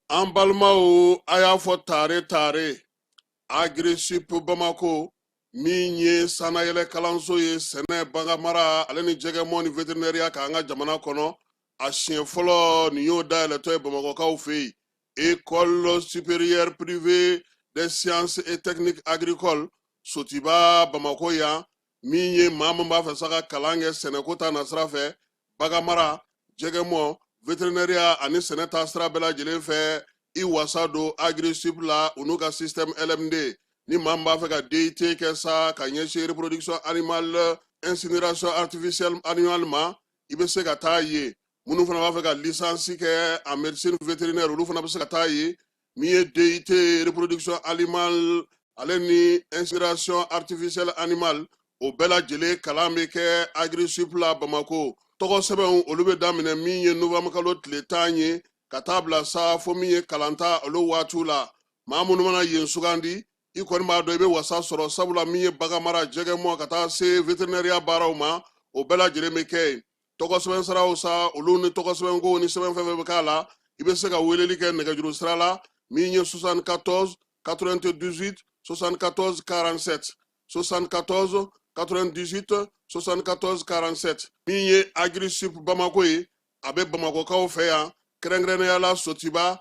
An balimaw, a y'a fɔ tare tare, Agrisip Bamako min ye sannayɛlɛ kalanso ye sɛnɛ, baganmara ale ni jɛgɛmɔ ni vétérinaire k'an ka jamana kɔnɔ, a siɲɛ fɔlɔ nin y'o dayɛlɛtɔ ye Bamakɔkaw fɛ yen. École supérieure privée des sciences et techniques agricoles, Sotiba, Bamako yan, min ye maa min b'a fɛ sa ka kalan kɛ sɛnɛko ta nasira fɛ, baganmara, jɛgɛmɔ, vétérinaire ani sɛnɛ ta sira bɛɛ lajɛlen fɛ, i wasa don Agrisip la, u n'u ka système LMD. Ni maa min b'a fɛ ka DUT kɛ sa ka ɲɛsin reproduction animale, insémination artificielle animale ma, i bɛ se ka taa yen. Minnu fana b'a fɛ ka licence kɛ en médecine vétérinaire, olu fana bɛ se ka taa yen. Min ye DUT reproduction animale ale ni insémination artificielle animale, o bɛɛ lajɛlen kalan bɛ kɛ Agrisip la Bamako. Tɔgɔ sɛbɛnw, olu bɛ daminɛ min ye novembre kalo tile 10 ye ka taa bila sa fo min ye kalanta olu waatiw la. Maa minnu mana yen sugandi, i kɔni b'a dɔn i bɛ wasa sɔrɔ, sabula min ye baganmara, jɛgɛmɔ ka taa se vétérinaire baaraw ma, o bɛɛ lajɛlen bɛ kɛ yen. Tɔgɔ sɛbɛn siraw sa, olu ni tɔgɔ sɛbɛnko ni sɛbɛn fɛn fɛn bɛ k'a la, i bɛ se ka weleli kɛ nɛgɛjuru sira la min ye 74 98 74 47, 74 98 74 47. Min ye Agrisip Bamako ye, a bɛ Bamakɔkaw fɛ yan, kɛrɛnkɛrɛnnenya la Sotiba,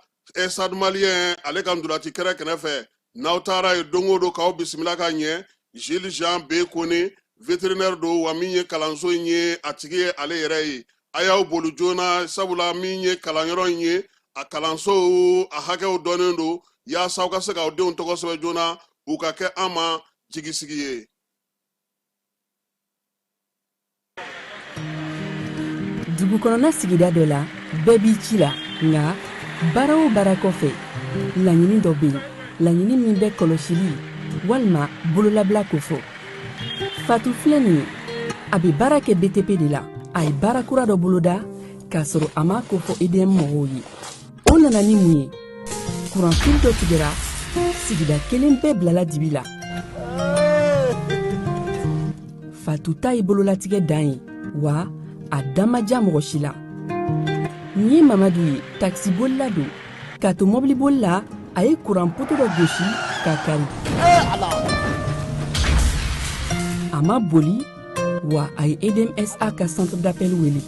Stade Malien ale ka ntolaci kɛrɛ kɛrɛfɛ. N'aw taara yen don o don, k'aw bisimila ka ɲɛ. Gilles Jean B Kone, vétérinaire don, wa min ye kalanso in ye, a tigi ye ale yɛrɛ ye. A y'aw boli joona, sabula min ye kalanyɔrɔ in ye, a kalanso a hakɛw dɔnnen don, yaasa aw ka se k'aw denw tɔgɔ sɛbɛn joona, u ka kɛ an ma jigisigi ye. Dugu kɔnɔna sigida dɔ la, bɛɛ b'i ci la, nka baara o baara kɔfɛ, laɲini dɔ bɛ yen, laɲini min bɛ kɔlɔsili walima bololabila kofɔ. Fatu filɛ nin ye, a bɛ baara kɛ BTP de la. A ye baara kura dɔ boloda k'a sɔrɔ a m'a kofɔ EDM mɔgɔw ye. O nana ni mun ye? Kuranfili dɔ tigɛra, sigida kelen bɛɛ bilala dibi la. Fatu ta ye bololatigɛ dan ye, wa a da ma diya mɔgɔ si la. Nin ye Mamadu ye, takisibolila don. K'a to mɔbiliboli la, a ye kuran poto dɔ gosi k'a kari. A ma boli, wa a ye EDMSA ka centre d'appel wele.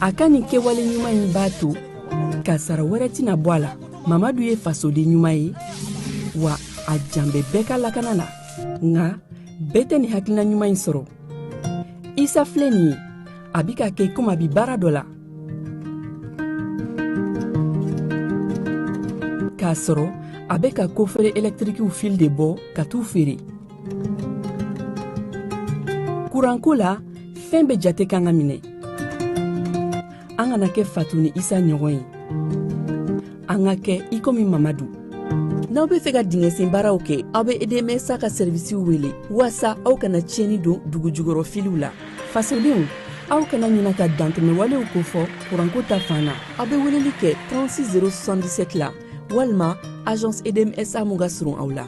A ka nin kɛwale ɲuman in b'a to kasara wɛrɛ tɛna bɔ a la. Mamadu ye fasoden ɲuman ye, wa a jan bɛ bɛɛ ka lakana na. Nka bɛɛ tɛ nin hakilina ɲuman in sɔrɔ. Isa filɛ nin ye, a bi ka kɛ komi a bi baara dɔ la, k'a sɔrɔ a bɛ ka coffret ɛlɛtirikiw fil de bɔ ka t'u feere. Kuranko la, fɛn bɛɛ jate kan ka minɛ. An kana kɛ Fatu ni Isa ɲɔgɔn ye, an ka kɛ i komi Mamadu. N'aw bɛ fɛ ka dingɛsen baaraw kɛ, aw bɛ EDMSA ka sɛrivisiw wele waasa aw kana tiɲɛni don dugu jukɔrɔ filiw la. Fasodenw, aw kana ɲina ka dantɛmɛwalew kofɔ kuranko ta fan na. Aw bɛ weleli kɛ 36 077 la walima agence EDMSA mun ka surun aw la.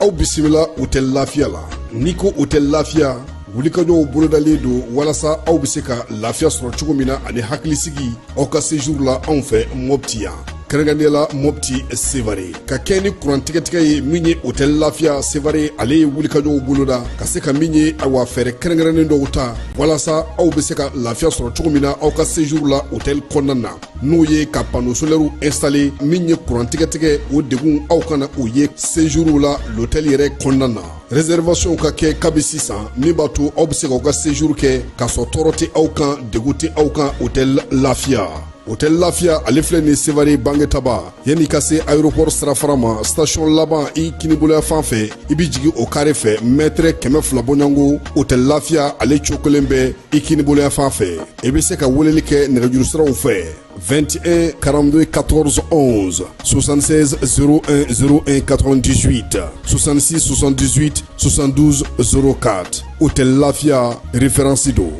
Aw bisimila Hôtel Lafiya la. N'i ko Hôtel Lafiya, wulikajɔw bolodalen don walasa aw bɛ se ka lafiya sɔrɔ cogo min na ani hakilisigi aw ka séjour la anw fɛ Mɔpti yan, kɛrɛnkɛrɛnnenya la Mɔpti Sevare. Ka kɛ ni kuran tigɛtigɛ ye, min ye Hôtel Lafiya Sevare, ale ye wulikajɔw boloda ka se ka min ye, awa, fɛɛrɛ kɛrɛnkɛrɛnnen dɔw ta walasa aw bɛ se ka lafiya sɔrɔ cogo min na aw ka séjour la hôtel kɔnɔna na, n'o ye ka panneau solaire installé. Min ye kuran tigɛtigɛ, o degun aw kana o ye séjour la l'hôtel yɛrɛ kɔnɔna na. Réservation ka kɛ kabi sisan, min b'a to aw bɛ se k'aw ka séjour kɛ k'a sɔrɔ tɔɔrɔ tɛ aw kan, degun tɛ aw kan. Hôtel Lafiya. Hôtel Lafiya ale filɛ nin Sevare Bangetaba, yanni ka se aéroport sirafara ma, station laban i kiniboloya fan fɛ, i bɛ jigin o kare fɛ mɛtɛrɛ 200 bɔɲɔgɔnko. Hôtel Lafiya ale cokolen bɛ i kiniboloya fan fɛ. I bɛ se ka weleli kɛ nɛgɛjuru siraw fɛ: 21 42 14 11, 76 01 01 98, 66 78 72 04. Hôtel Lafiya, référence don.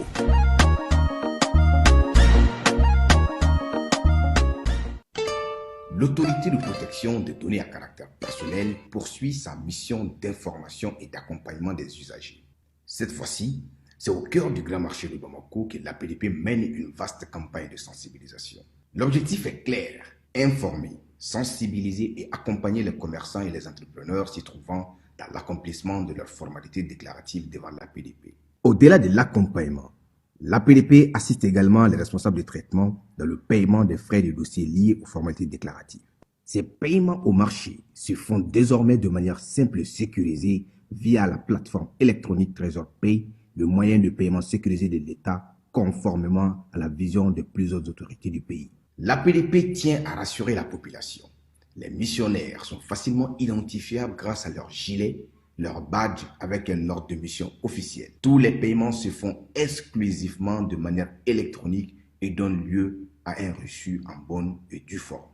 L'autorité de protection des données à caractère personnel poursuit sa mission d'information et d'accompagnement des usagers. Cette fois-ci, c'est au cœur du grand marché de Bamako que l'APDP mène une vaste campagne de sensibilisation. L'objectif est clair: informer, sensibiliser et accompagner les commerçants et les entrepreneurs s'y trouvant dans l'accomplissement de leurs formalités déclaratives devant l'APDP. Au-delà de l'accompagnement, l'APDP assiste également les responsables de traitement dans le paiement des frais de dossier liés aux formalités déclaratives. Ces paiements au marché se font désormais de manière simple et sécurisée via la plateforme électronique Trésor Pay, le moyen de paiement sécurisé de l'État, conformément à la vision de plusieurs autorités du pays. L'APDP tient à rassurer la population. Les missionnaires sont facilement identifiables grâce à leur gilet, leur badge avec un ordre de mission officiel. Tous les paiements se font exclusivement de manière électronique et donnent lieu à un reçu en bonne et due forme.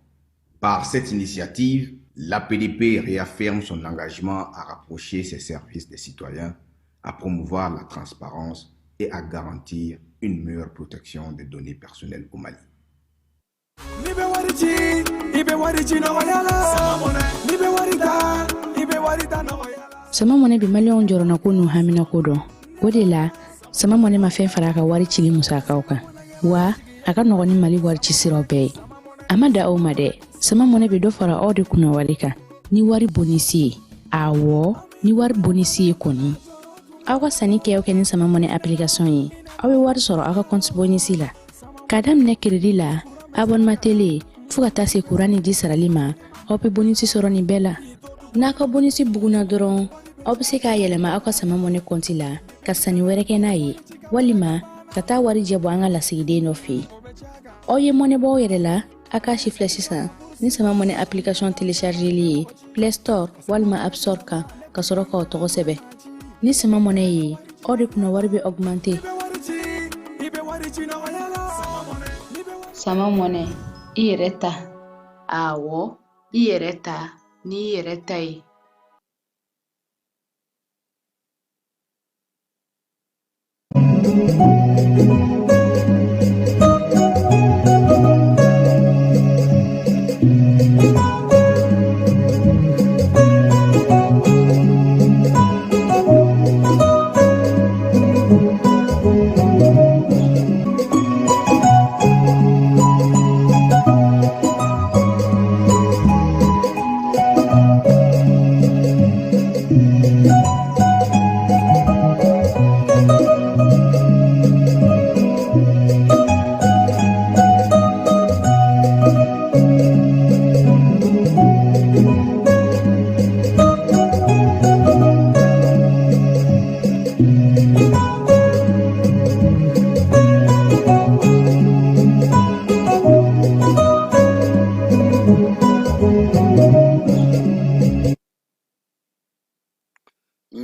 Par cette initiative, l'APDP réaffirme son engagement à rapprocher ses services des citoyens, à promouvoir la transparence et à garantir une meilleure protection des données personnelles au Mali. N'i bɛ wari ci, i bɛ wari ci nɔgɔya la. N'i bɛ wari ta, i bɛ wari ta nɔgɔya la. Sama Mɔnɛ bɛ Maliyɛnw jɔrɔnako n'u haminako dɔn. O de la, Sama Mɔnɛ ma fɛn fara a ka wari cili musakaw kan, wa a ka nɔgɔn ni Mali wari ci siraw bɛɛ ye. A ma da aw ma dɛ, Sama Mɔnɛ bɛ dɔ fara aw de kunna wari kan ni wari bonisi ye. Awɔ, ni wari bonisi ye kɔni, aw ka sanni kɛ o kɛ ni Sama Mɔnɛ application ye, aw bɛ wari sɔrɔ aw ka compte bonisi la, k'a daminɛ crédit la, abonnement télé, fo ka taa se kuran ni ji sarali ma. Aw bɛ bonisi sɔrɔ nin bɛɛ la. N'a ka bonisi bugunna dɔrɔn, aw bɛ se k'a yɛlɛma aw ka Sama Mɔnɛ kɔnti la ka sanni wɛrɛ kɛ n'a ye, walima ka taa wari jɛ bɔ an ka lasigiden dɔ fɛ yen. Aw ye mɔnɛ bɔ aw yɛrɛ la, a k'a si filɛ sisan ni Sama Mɔnɛ application téléchargeli ye Play Store walima App Store kan, ka sɔrɔ k'aw tɔgɔ sɛbɛn. Ni Sama Mɔnɛ ye, aw de kunna wari bɛ augmenter. I bɛ wari ci nɔgɔya la. Sama Mɔnɛ, i yɛrɛ ta. Awɔ, i yɛrɛ ta n'i yɛrɛ ta ye.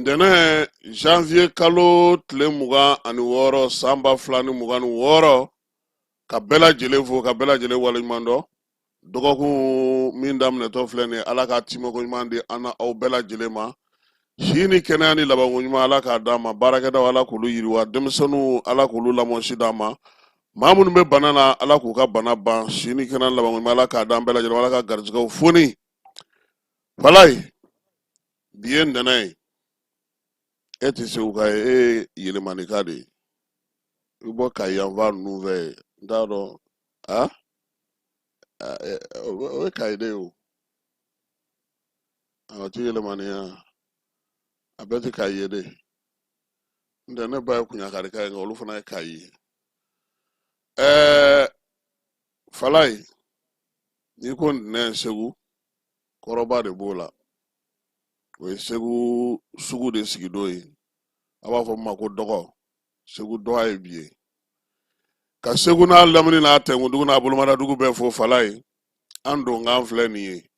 Ntɛnɛn, janvier kalo tile 26, san 2026, ka bɛɛ lajɛlen fo, ka bɛɛ lajɛlen waleɲuman dɔn. Dɔgɔkun min daminɛtɔ filɛ nin ye, Ala k'a timɛko ɲuman di an na aw bɛɛ lajɛlen ma. Si ni kɛnɛya ni labanko ɲuman, Ala k'a d'an ma. Baarakɛdaw, Ala k'olu yiriwa. Denmisɛnninw, Ala k'olu lamɔsi d'an ma. Maa minnu bɛ bana na, Ala k'u ka bana ban. Si ni kɛnɛya ni labanko ɲuman, Ala k'a d'an bɛɛ lajɛlen ma. Ala ka garijɛgɛw foni. Falayi, bi ye ntɛnɛn ye. E tɛ Segu ka ye, e ye Yɛlɛmanika de ye. I bɛ bɔ Kayi yanfan ninnu fɛ yen, n t'a dɔn a o ye Kayi de ye. O o ti Yɛlɛmani ya, a bɛɛ ti Kayi ye de. N tɛ, ne ba ye Kuɲakarika ye, nka olu fana ye Kayi ye. Falayi, n'i ko ntɛnɛn Segu, kɔrɔba de b'o la. O ye Segu sugu de sigidon ye, a b'a fɔ min ma ko dɔgɔ. Segu dɔgɔ ye bi ye. Ka Segu n'a lamini n'a tɛnkundugu n'a bolomadadugu bɛɛ fo Falaye. An donkan filɛ nin ye.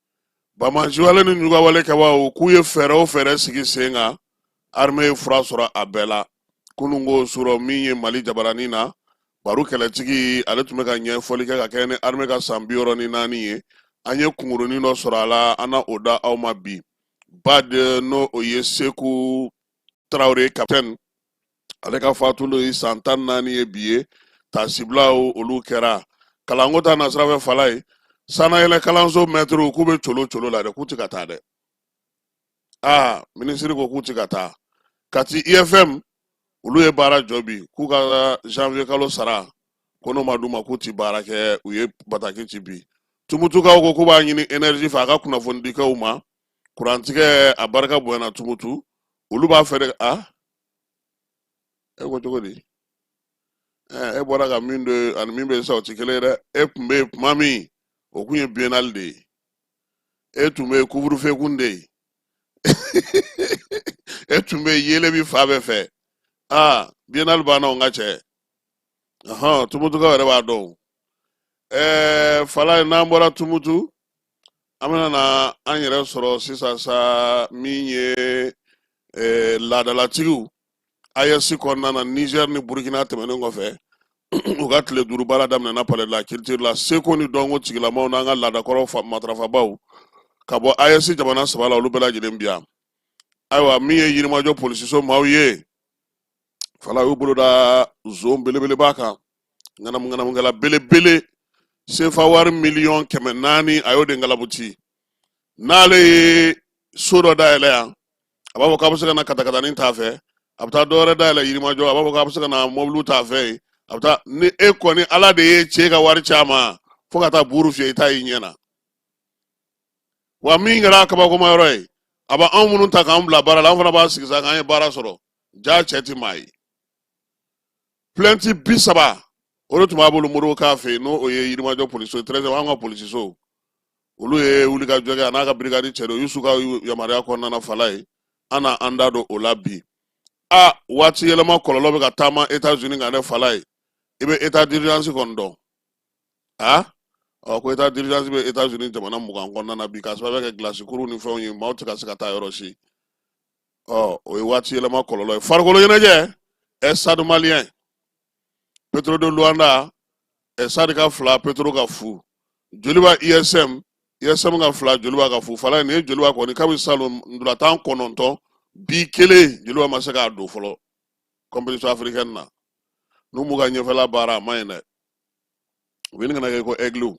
Banbaanciwale ni ɲugawale kɛbaaw k'u ye fɛɛrɛ o fɛɛrɛ sigi sen kan, armée ye fura sɔrɔ a bɛɛ la. Kununko surɔ min ye Mali jabaranin na, Baru kɛlɛtigi ale tun bɛ ka ɲɛfɔli kɛ ka kɛɲɛ ni armée ka san 64 ye. An ye kunkurunin dɔ sɔrɔ a la, an na o da aw ma bi. Bad n'o o ye Seku Tarawele capitaine, ale ka fatuli ye san 14 ye bi ye. Taasibilaw olu kɛra. Kalanko ta nasira fɛ Falaye, sannayɛlɛ kalanso mɛtiriw k'u bɛ colo colo la dɛ, k'u tɛ ka taa dɛ. Aa, minisiri ko k'u tɛ ka taa. Kati IFM olu ye baara jɔ bi, k'u ka janvier kalo sara ko n'o ma d'u ma k'u ti baara kɛ. U ye bataki ci bi. Tumutukaw ko k'u b'a ɲini énergie fɛ a ka kunnafonidikɛw ma, kurantigɛ a barika bonyana Tumutu, olu b'a fɛ de. A e ko cogo di? E bɔra ka min don ani min bɛ yen sisan o ti kelen ye dɛ. E tun bɛ yen tuma min o kun ye biennale de ye, e tun bɛ yen couvre-feu kun de ye, e tun bɛ yen yeelen bi fan bɛɛ fɛ. Aa, biennale banna o, n ka cɛ. Ɔhɔn, Tumutukaw yɛrɛ b'a dɔn. Falaye, n'an bɔra Tumutu, an bɛna na an yɛrɛ sɔrɔ sisan sa min ye laadalatigiw AES kɔnɔna na. Niger ni Burkina tɛmɛnen kɔfɛ, u ka tile 5 baara daminɛna Palais de la Culture la. Seko ni dɔnko tigilamaw n'an ka laadakɔrɔ matarafabaw ka bɔ AES jamana 3 la, olu bɛɛ lajɛlen bi yan. Ayiwa, min ye Yirimajɔ polisiso maaw ye, Fala y'u bolo da zon belebeleba kan, ŋanamu ŋanamukɛla belebele, sefa wari miliyɔn 400, a y'o de ngalabuti. N'ale ye so dɔ dayɛlɛ yan, a b'a fɔ k'a bɛ se ka na katakatanin t'a fɛ, a bɛ taa dɔ wɛrɛ dayɛlɛ Yirimajɔ, a b'a fɔ k'a bɛ se ka na mɔbiliw t'a fɛ yen, a bɛ taa ni e kɔni Ala de ye cɛ ka wari caman fo ka taa buru fiyɛ i t'a y'i ɲɛ na. Wa min kɛra a kabakoma yɔrɔ ye, a bɛ anw minnu ta k'an bila baara la, an fana b'a sigi sa k'an ye baara sɔrɔ. Ja cɛ ti maa ye. Plainte 30 o de tun b'a bolo Modibo K'a fɛ yen, n'o o ye Yirimajɔ polisiso 13, an ka polisiso. Olu ye wulikajɔ kɛ a n'a ka brigade cɛ dɔ Yusu ka yamaruya kɔnɔna na. Falaye, an na an da don o la bi. A waati yɛlɛma kɔlɔlɔ bɛ ka taama États-Unis kan dɛ. Falaye, i bɛ état d'urgence kɔni dɔn. A ɔ ko état d'urgence bɛ États-Unis jamana 20 kɔnɔna na bi, k'a sababu kɛ gilasikuru ni fɛnw ye, maaw tɛ ka se ka taa yɔrɔ si. Ɔ o ye waati yɛlɛma kɔlɔlɔ ye. Farikolo ɲɛnajɛ, ɛ Stade Malien, Petro de Luanda, ɛ Stade ka 2, Petro ka 0. Joliba USM, USM ka 2, Joliba ka 0. Falaye, nin ye Joliba kɔni kabi salon ntolatan 9 bi kelen, Joliba ma se k'a don fɔlɔ compétition africaine na. N'u m'u ka ɲɛfɛla baara, a man ɲi dɛ. U bɛ ɲini ka na kɛ ko aigle.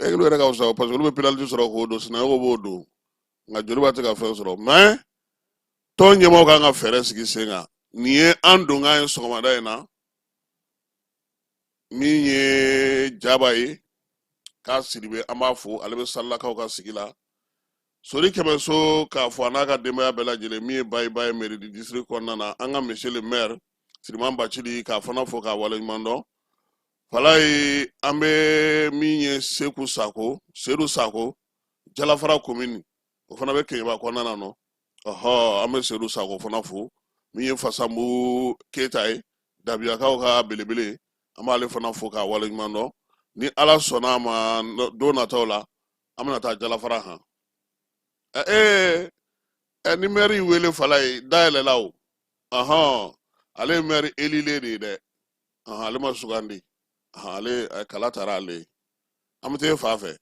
Aigle yɛrɛ ka fisa parce que olu bɛ penalty sɔrɔ k'o don, Sinayogo b'o don, nka Joliba tɛ ka fɛn sɔrɔ. Mais tɔn ɲɛmaaw kan ka fɛɛrɛ sigi sen kan. Nin ye an donkan ye sɔgɔmada in na. Min ye Jaba ye k'a Sidibe, an b'a fo, ale bɛ Salilakaw ka sigi la. Sori Kɛmɛso k'a fɔ a n'a ka denbaya bɛɛ lajɛlen. Min ye Bayiba ye mairie du district kɔnɔna na, an ka monsieur le maire Siriman Bacili k'a fana fo k'a waleɲuman dɔn. Falaye, an bɛ min ye Seku Sako, Sedu Sako, Jalafara commune, o fana bɛ Keɲeba kɔnɔna na nɔ. Ɔhɔ, an bɛ Sedu Sako fana fo. Min ye Fasanbu Keyita ye, Dabiyakaw ka belebele, an b'ale fana fo k'a waleɲuman dɔn. Ni Ala sɔnna a ma, don nataw la an bɛna taa Jalafara han. Ee ɛ, ni maire wele Falaye, dayɛlɛla o. Ɔhɔn, ale ye maire élu de ye dɛ. Ɔhɔn, ale ma sugandi. Ɔhɔn, ale kala taara ale ye. An bɛ taa e fa fɛ.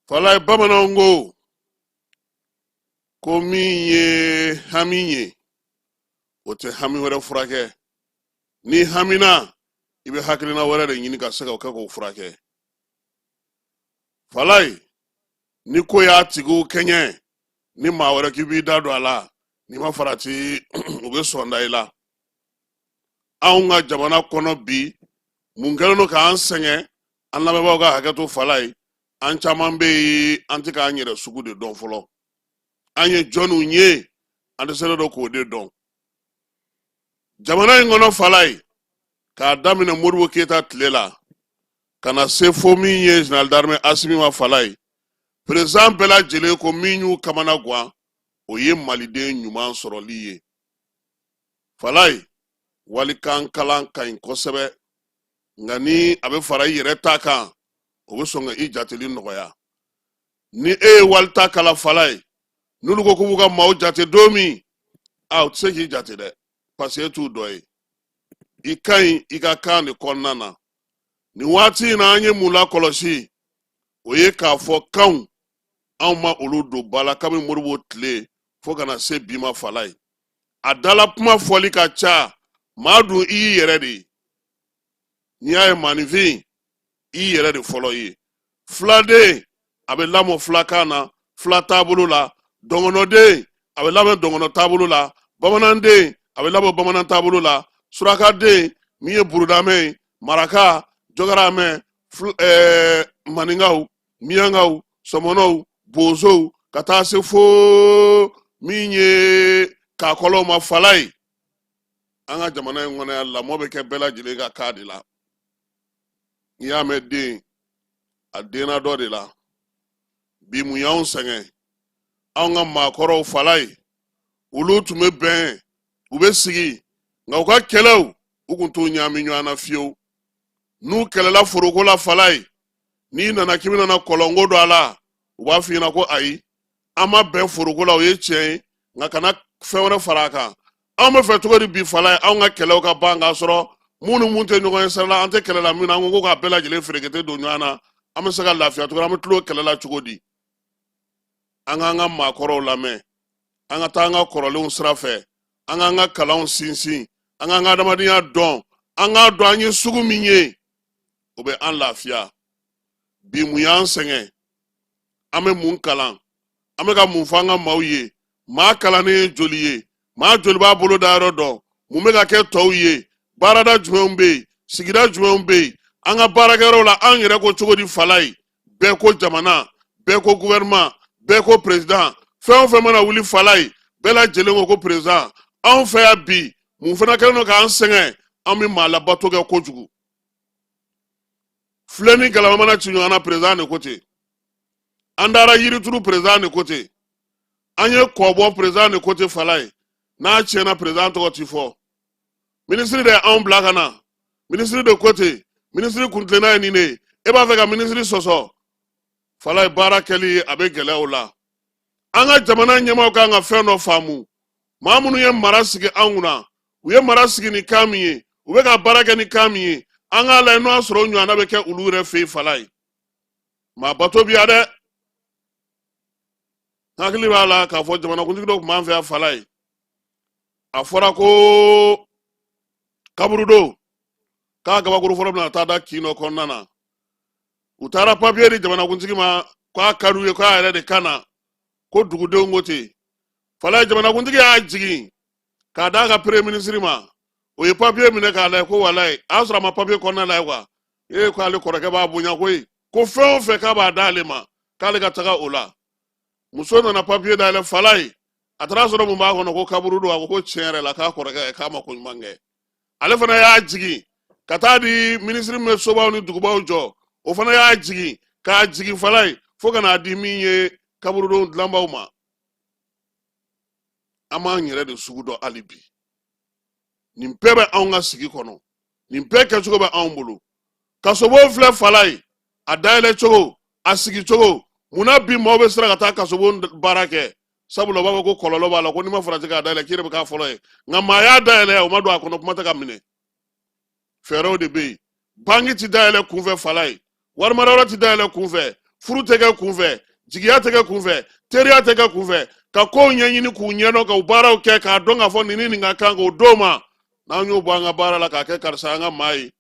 Falaye, bamananw ko min ye hami ye, o tɛ hami wɛrɛ furakɛ. N'i hamina, i bɛ hakilina wɛrɛ de ɲini ka se ka o kɛ k'o furakɛ. Falaye, ni ko y'a tigiw kɛɲɛ, ni maa wɛrɛ k'i b'i da don a la, n'i ma farati, u bɛ sɔn da i la. Anw ka jamana kɔnɔ bi, mun kɛlen don k'an sɛgɛn? An lamɛnbaaw ka hakɛ to Falaye. An caman bɛ yen, an tɛ k'an yɛrɛ sugu de dɔn fɔlɔ. An ye jɔnniw ye, an dɛsɛlen don k'o de dɔn. Jamana in kɔnɔ, Falaye, k'a daminɛ Modibo Keyita tile la ka na se fo min ye général d'armée Asimi ma, Falaye, président bɛɛ lajɛlen ko min y'u kamana gan, o ye maliden ɲuman sɔrɔli ye. Falaye, walikan kalan ka ɲi kosɛbɛ, nka ni a bɛ fara i yɛrɛ ta kan, o bɛ sɔn ka i jateli nɔgɔya. Ni e ye walita kalan, Falaye, n'olu ko k'u b'u ka maaw jate don min, a u tɛ se k'i jate dɛ, parce que e t'u dɔ ye. I ka ɲi i ka kan de kɔnɔna na. Nin waati in na, an ye mun lakɔlɔsi? O ye k'a fɔ kanw, anw ma olu don ba la kabini Modibo tile fo ka na se bi ma. Falaye, a dala kuma fɔli ka ca. Maa dun, i y'i yɛrɛ de ye. N'i y'a ye maaninfin, i yɛrɛ de fɔlɔ ye. Filaden, a bɛ lamɔ filakan na, fila taabolo la. Dɔngɔnɔden, a bɛ lamɔ dɔngɔnɔ taabolo la. Bamananden, a bɛ lamɔ bamanan taabolo la. Surakaden, min ye burudamɛ ye, maraka, jɔkaramɛ, maninkaw, miyankaw, sɔmɔnɔw, bozow, ka taa se fo min ye kakɔlɔw ma. Falaye, an ka jamana in kɔnɔ yan, lamɔ bɛ kɛ bɛɛ lajɛlen ka kan de la. N'i y'a mɛn den, a denna dɔ de la. Bi, mun y'anw sɛgɛn? Anw ka maakɔrɔw, Falaye, olu tun bɛ bɛn, u bɛ sigi, nka u ka kɛlɛw, u kun t'u ɲaami ɲɔgɔn na fiyewu. N'u kɛlɛla foroko la, Falaye, n'i nana k'i bɛna kɔlɔnko don a la, u b'a f'i ɲɛna ko ayi, an ma bɛn foroko la, o ye tiɲɛ ye, nka kana fɛn wɛrɛ fara a kan. Anw bɛ fɛ cogo di bi, Falaye, anw ka kɛlɛw ka ban k'a sɔrɔ mun ni mun tɛ ɲɔgɔn ye sira la, an tɛ kɛlɛ la min na, an ko k'a bɛɛ lajɛlen ferekete don ɲɔgɔn na, an bɛ se ka lafiya cogo di, an bɛ tulon kɛlɛ la cogo di? An k'an ka maakɔrɔw lamɛn, an ka taa an ka kɔrɔlenw sira fɛ, an k'an ka kalanw sinsin, an k'an ka adamadenya dɔn, an k'a dɔn an ye sugu min ye, o bɛ an lafiya. Bi, mun y'an sɛgɛn? An bɛ mun kalan? An bɛ ka mun fɔ an ka maaw ye? Maa kalannen ye joli ye? Maa joli b'a bolo da yɔrɔ dɔn? Mun bɛ ka kɛ tɔw ye? Baarada jumɛnw bɛ yen? Sigida jumɛnw bɛ yen? An ka baarakɛyɔrɔw la, an yɛrɛ ko cogo di, Falaye? Bɛɛ ko jamana, bɛɛ ko gouvernement, bɛɛ ko président. Fɛn o fɛn mana wuli, Falaye, bɛɛ lajɛlen ko ko président. Anw fɛ yan bi, mun fana kɛlen don k'an sɛgɛn? An bɛ maa labato kɛ kojugu. Filɛ ni galama mana ci ɲɔgɔn na, président de ko ten. An taara yirituru, président de ko ten. An ye kɔ bɔ, président de ko ten. Falaye, n'a tiɲɛna, président tɔgɔ ti fɔ. Minisiri de ye anw bila ka na, minisiri de ko ten, minisiri kuntilenna ye nin de ye. E b'a fɛ ka minisiri sɔsɔ, Falaye, baara kɛli a bɛ gɛlɛya o la. An ka jamana ɲɛmaaw kan ka fɛn dɔ faamu. Maa minnu ye mara sigi an kunna, u ye mara sigi ni kan min ye, u bɛ ka baara kɛ ni kan min ye, an k'a lajɛ n'o y'a sɔrɔ o ɲɔgɔnna bɛ kɛ olu yɛrɛ fɛ yen. Falaye, maa bato bi yan dɛ. N hakili b'a la k'a fɔ jamanakuntigi dɔ tun b'an fɛ yan, Falaye, a fɔra ko kaburudo k'a gabakuru fɔlɔ bɛna taa da kin dɔ kɔnɔna na. U taara papiye di jamanakuntigi ma k'a ka d'u ye k'a yɛrɛ de ka na, ko dugudenw ko ten. Falaye, jamanakuntigi y'a jigin k'a d'a ka premier ministre ma. O ye papiye minɛ k'a lajɛ ko walayi, a y'a sɔrɔ a ma papiye kɔnɔna lajɛ kuwa. Ee, ko ale kɔrɔkɛ b'a bonya koyi, ko fɛn o fɛn k'a b'a d'ale ma, k'ale ka taga o la. Muso nana papiye dayɛlɛ, Falaye, a taara sɔrɔ mun b'a kɔnɔ? Ko kaburu don. A ko ko tiɲɛ yɛrɛ la, k'a kɔrɔkɛ k'a ma ko ɲuman kɛ. Ale fana y'a jigin ka taa di minisiri min bɛ sobaw ni dugubaw jɔ, o fana y'a jigin k'a jigin, Falaye, fo ka n'a di min ye kaburudon dilanbaw ma. An b'an yɛrɛ de sugu dɔn hali bi. Nin bɛɛ bɛ anw ka sigi kɔnɔ, nin bɛɛ kɛcogo bɛ anw bolo. Kasobon filɛ, Falaye, a dayɛlɛ cogo, a sigi cogo, munna bi maaw bɛ siran ka taa kasobon baara kɛ? Sabula u b'a fɔ ko kɔlɔlɔ b'a la, ko n'i ma farati k'a dayɛlɛ, k'i yɛrɛ bɛ k'a fɔlɔ ye. Nka maa y'a dayɛlɛ, o ma don a kɔnɔ, kuma tɛ ka minɛ. Fɛɛrɛw de bɛ yen. Banki ti dayɛlɛ kunfɛ, Falaye, warimarayɔrɔ ti dayɛlɛ kunfɛ, furu tɛ kɛ kunfɛ, jigiya tɛ kɛ kunfɛ, teriya tɛ kɛ kunfɛ. Ka kow ɲɛɲini k'u ɲɛdɔn, k'u baaraw kɛ, k'a dɔn k'a fɔ nin ni nin ka kan, k'o d'o ma. N'an y'o bɔ an ka baara la k'a kɛ karisa an ka maa ye,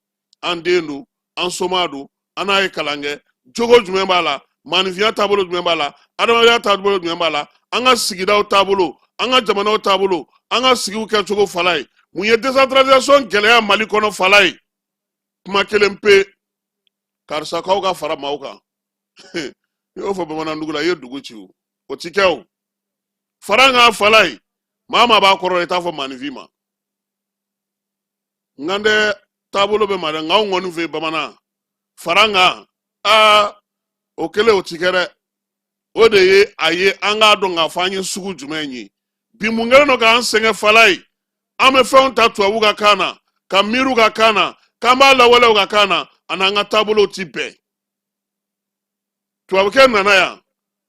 an den don, an soma don, an n'a ye kalan kɛ, jogo jumɛn b'a la, maaninfinya taabolo jumɛn b'a la, adamadenya taabolo jumɛn b'a la, an ka sigidaw taabolo, an ka jamanaw taabolo, an ka sigiw kɛcogo, Falaye. Mun ye décentralisation gɛlɛya Mali kɔnɔ, Falaye? Kuma kelen pe: karisa k'aw ka fara maaw kan. N'i y'o fɔ bamanan dugu la, i ye dugu ci. O o ti kɛ. O farankan, falayi, maa maa b'a kɔrɔ, i t'a fɔ maaninfin ma. N kan tɛ taabolo bɛ ma dɛ, nka anw kɔni fɛ bamanan, farankan, aa, o kelen o ti kɛ dɛ. O de ye a ye an k'a dɔn k'a fɔ an ye sugu jumɛn ye bi. Mun kɛlen don k'an sɛgɛn, falayi? An bɛ fɛnw ta tubabu ka kan na, ka miiri u ka kan na, k'an b'a lawaleya u ka kan na, a n'an ka taabolow ti bɛn. Tubabukɛ nana yan,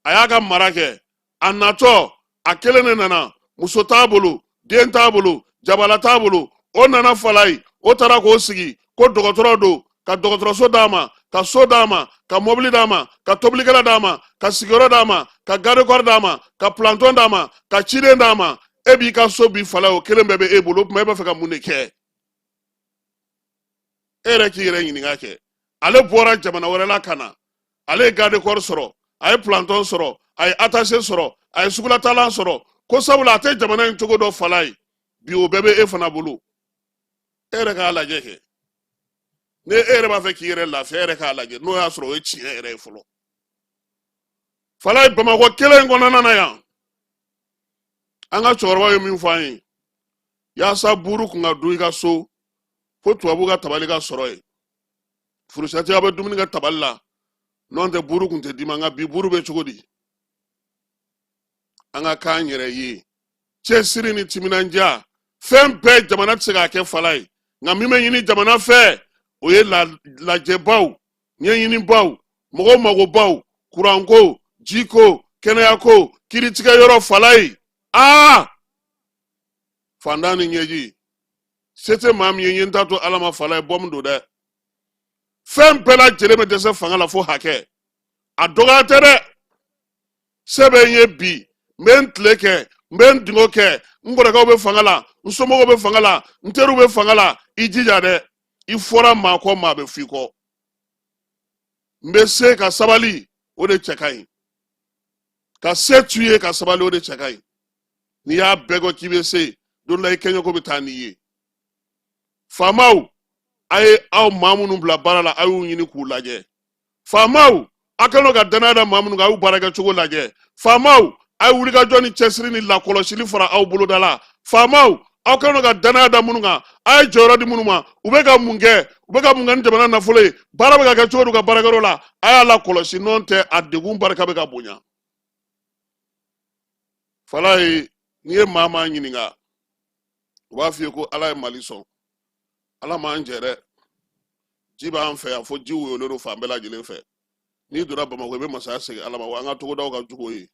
a y'a ka mara kɛ. A natɔ, a kelen de nana, muso t'a bolo, den t'a bolo, jabala t'a bolo. O nana, falayi, o taara k'o sigi ko dɔgɔtɔrɔ don, ka dɔgɔtɔrɔso d'a ma, ka so d'a ma, ka mɔbili d'a ma, ka tobilikɛla d'a ma, ka sigiyɔrɔ d'a ma, ka garde-corps d'a ma, ka planton d'a ma, ka ciden d'a ma. E b'i ka so bi, falayi, o kelen bɛɛ bɛ e bolo. O tuma, e b'a fɛ ka mun de kɛ? E yɛrɛ k'i yɛrɛ ɲininka kɛ. Ale bɔra jamana wɛrɛ la ka na, ale ye garde corps sɔrɔ, a ye planton sɔrɔ, a ye attaché sɔrɔ, a ye sugulatalan sɔrɔ, ko sabula a tɛ jamana in cogo dɔn. Falayi, bi o bɛɛ bɛ e fana bolo. E yɛrɛ k'a lajɛ kɛ. Ni e yɛrɛ b'a fɛ k'i yɛrɛ lafiya, e yɛrɛ k'a lajɛ n'o y'a sɔrɔ o ye tiɲɛ yɛrɛ ye fɔlɔ. Falayi, Bamakɔ kelen in kɔnɔna na yan, an ka cɛkɔrɔbaw ye min fɔ an ye, yaasa buru kun ka dun i ka so, fo tubabu ka tabali ka sɔrɔ yen. Furusɛti, aw bɛ dumuni kɛ tabali la, n'o tɛ buru kun tɛ d'i ma. Nka bi, buru bɛ cogo di? An ka k'an yɛrɛ ye. Cɛsiri ni timinandiya, fɛn bɛɛ jamana tɛ se k'a kɛ, falayi. Nka min bɛ ɲini jamana fɛ, o ye lajɛbaw, ɲɛɲinibaw, mɔgɔw magobaw, kuranko, jiko, kɛnɛyako, kiritigɛ yɔrɔ, falayi. Aa, fantan ni ɲɛji, se tɛ maa min ye, n ye n ta to Ala ma. Falayi, bɔmu don dɛ. Fɛn bɛɛ lajɛlen bɛ dɛsɛ fanga la fo hakɛ. A dɔgɔya tɛ dɛ. Se bɛ n ye bi, n bɛ n tile kɛ, n bɛ n dingo kɛ, n kɔrɔkɛw bɛ fanga la, n somɔgɔw bɛ fanga la, n teriw bɛ fanga la. I jija dɛ, i fɔra maa kɔ, maa bɛ f'i kɔ. N bɛ se ka sabali, o de cɛ ka ɲi. Ka se t'u ye ka sabali, o de cɛ ka ɲi. N'i y'a bɛɛ kɔ k'i bɛ se, don dɔ la i kɛɲɛko bɛ taa n'i ye. Faamaw, a ye aw maa minnu bila baara la, a y'u ɲini k'u lajɛ. Faamaw, a kɛlen ka danaya da maa minnu kan, a y'u baarakɛcogo lajɛ. Faamaw, a ye wulikajɔ ni cɛsiri ni lakɔlɔsili fara aw boloda la. Faamaw, aw kɛlen ka danaya da minnu kan, a ye jɔyɔrɔ di minnu ma, u bɛ ka mun kɛ? U bɛ ka mun kɛ ni jamana nafolo ye? Baara bɛ ka kɛ cogo di u ka baarakɛyɔrɔ la? A y'a lakɔlɔsi, n'o tɛ a degun barika bɛ ka bonya. Falayi, n'i ye maa maa ɲininka, u b'a f'i ye ko Ala ye Mali sɔn. Ala m'an jɛ dɛ. Ji b'an fɛ yan fo ji woyolen don fan bɛɛ lajɛlen fɛ. N'i donna Bamakɔ, i bɛ masaya segin Ala ma. Wa an ka togodaw ka jugu o ye.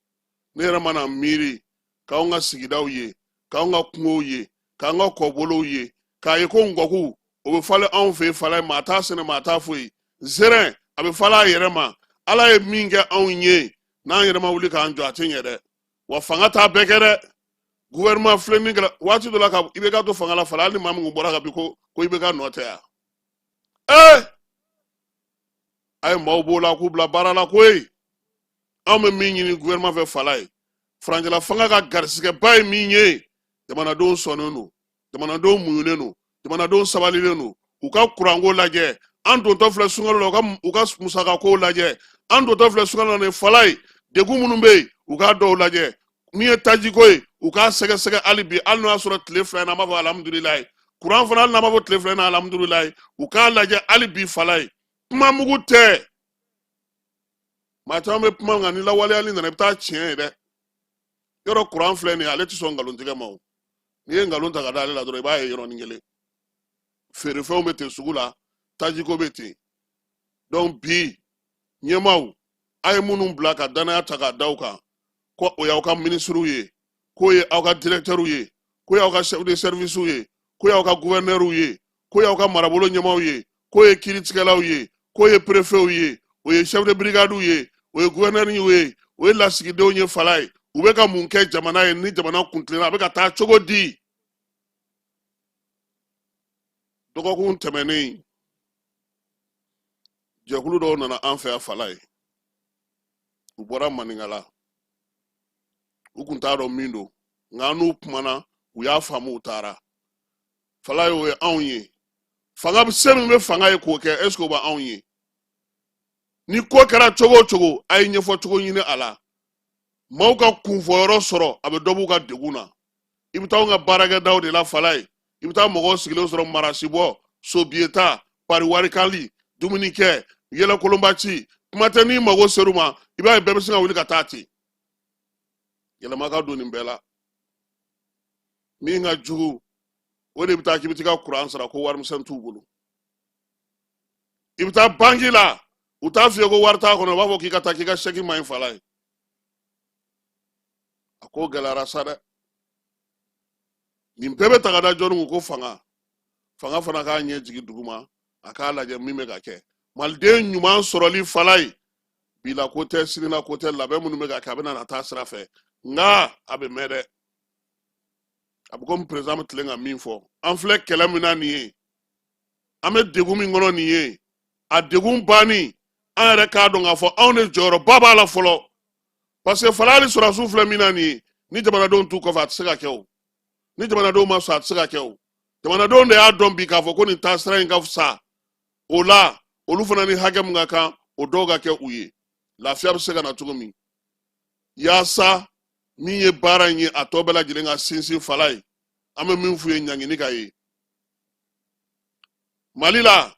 Ne yɛrɛ mana miiri k'anw ka sigidaw ye, k'anw ka kungow ye, k'an ka kɔbolow ye, k'a ye ko ngɔku o bɛ falen anw fɛ yen, falayi, maa t'a sɛnɛ, maa t'a foyi. Zɛrɛn a bɛ falen a yɛrɛ ma. Ala ye min kɛ anw ye, n'an yɛrɛ ma wuli k'an jɔ, a tɛ ɲɛ dɛ. Wa fanga t'a bɛɛ kɛ dɛ. Gouvernement filɛ min kɛra waati dɔ la ka IBK to fanga la, fala, hali ni maa min kun bɔra ka bin ko IBK nɔ tɛ yan. Ee, a ye maaw b'o la k'u bila baara la koyi. Anw bɛ min ɲini gouvernement fɛ, falayi, furancɛla fanga ka garisigɛba ye min ye, jamanadenw sɔnnen don, jamanadenw muɲunen don, jamanadenw sabalilen don. U ka kuranko lajɛ. An dontɔ filɛ sunkalo la, u ka musakako lajɛ. An dontɔ filɛ sunkalo la nin, falayi, degun minnu bɛ yen, u k'a dɔw lajɛ. Min ye tajiko ye, u k'a sɛgɛsɛgɛ hali bi. Hali n'o y'a sɔrɔ tile 2 in na, an b'a fɔ alhamdulilayi. Kuran fana, hali n'an b'a fɔ tile 2 in na alhamdulilayi, u k'a lajɛ hali bi, falayi. Kuma mugu tɛ. Maa caman bɛ kuma, nka ni lawaleyali nana, i bɛ taa tiɲɛ ye dɛ. Yɔrɔ kuran filɛ nin ye, ale tɛ sɔn nkalontigɛ ma. O n'i ye nkalon ta ka da ale la dɔrɔn, i b'a ye yɔrɔnin kelen. Feerefɛnw bɛ ten sugu la, tajiko bɛ ten. Donc bi ɲɛmaaw, a ye minnu bila ka danaya ta k'a da u kan ko o y'aw ka minisiriw ye, k'o ye aw ka directeurs ye, k'o y'aw ka chef de service ye, k'o y'aw ka gouverneurs ye, k'o y'aw ka marabolo ɲɛmaaw ye, k'o ye kiiritigɛlaw ye, k'o ye préfets ye, o ye chef de brigade ye, o ye gouverneur ye, o ye lasigidenw ye, falayi, u bɛ ka mun kɛ jamana ye? Ni jamana kuntilenna, a bɛ ka taa cogo di? Dɔgɔkun tɛmɛnen, jɛkulu dɔw nana an fɛ yan, falayi. U bɔra Maninkala. U kun t'a dɔn min don, nka an n'u kumana, u y'a faamu, u taara. Falayi, o ye anw ye. Fanga se min bɛ fanga ye k'o kɛ, est ce que o bɛ anw ye? Ni ko kɛra cogo o cogo, a ye ɲɛfɔ cogo ɲini a la, maaw ka kunfɔyɔrɔ sɔrɔ, a bɛ dɔ b'u ka degun na. I bɛ taa anw ka baarakɛdaw de la Falaye, i bɛ taa mɔgɔw sigilen sɔrɔ marasibɔ, sobiyeta, pari warikali, dumunikɛ, yɛlɛkolonba ci, kuma tɛ. N'i mago ser'u ma, i b'a ye bɛɛ bɛ sin ka wuli ka taa ten. Yɛlɛma ka don nin bɛɛ la. Min ka jugu, o de bɛ taa k'i bɛ t'i ka kuran sara, ko warimisɛn t'u bolo. I bɛ taa banki la, u t'a f'i ye ko wari t'a kɔnɔ, u b'a fɔ k'i ka taa, k'i ka sɛki man ɲi. Falaye, a ko gɛlɛyara sa dɛ. Nin bɛɛ bɛ ta ka da jɔnni kun? Ko fanga. Fanga fana k'a ɲɛ jigin duguma, a k'a lajɛ min bɛ ka kɛ. Maliden ɲuman sɔrɔli Falaye, bila ko tɛ, sinila ko tɛ. Labɛn minnu bɛ ka kɛ, a bɛ na taa sira fɛ, nka a bɛ mɛn dɛ. A bɛ komi président bɛ tilen ka min fɔ: an filɛ kɛlɛ min na nin ye, an bɛ degun min kɔnɔ nin ye, a degun banni, an yɛrɛ k'a dɔn k'a fɔ anw de jɔyɔrɔba b'a la fɔlɔ. Parce que Falaye, hali sɔrɔdasiw filɛ min na nin ye, ni jamanadenw t'u kɔfɛ, a tɛ se ka kɛ o. Ni jamanadenw ma sɔn, a tɛ se ka kɛ o. Jamanadenw de y'a dɔn bi k'a fɔ ko nin taasira in ka fisa o la. Olu fana ni hakɛ min ka kan, o dɔw ka kɛ u ye, lafiya bɛ se ka na cogo min, yaasa min ye baara in ye, a tɔ bɛɛ lajɛlen ka sinsin. Falaye, an bɛ min f'u ye, ɲangini ka ye Mali la.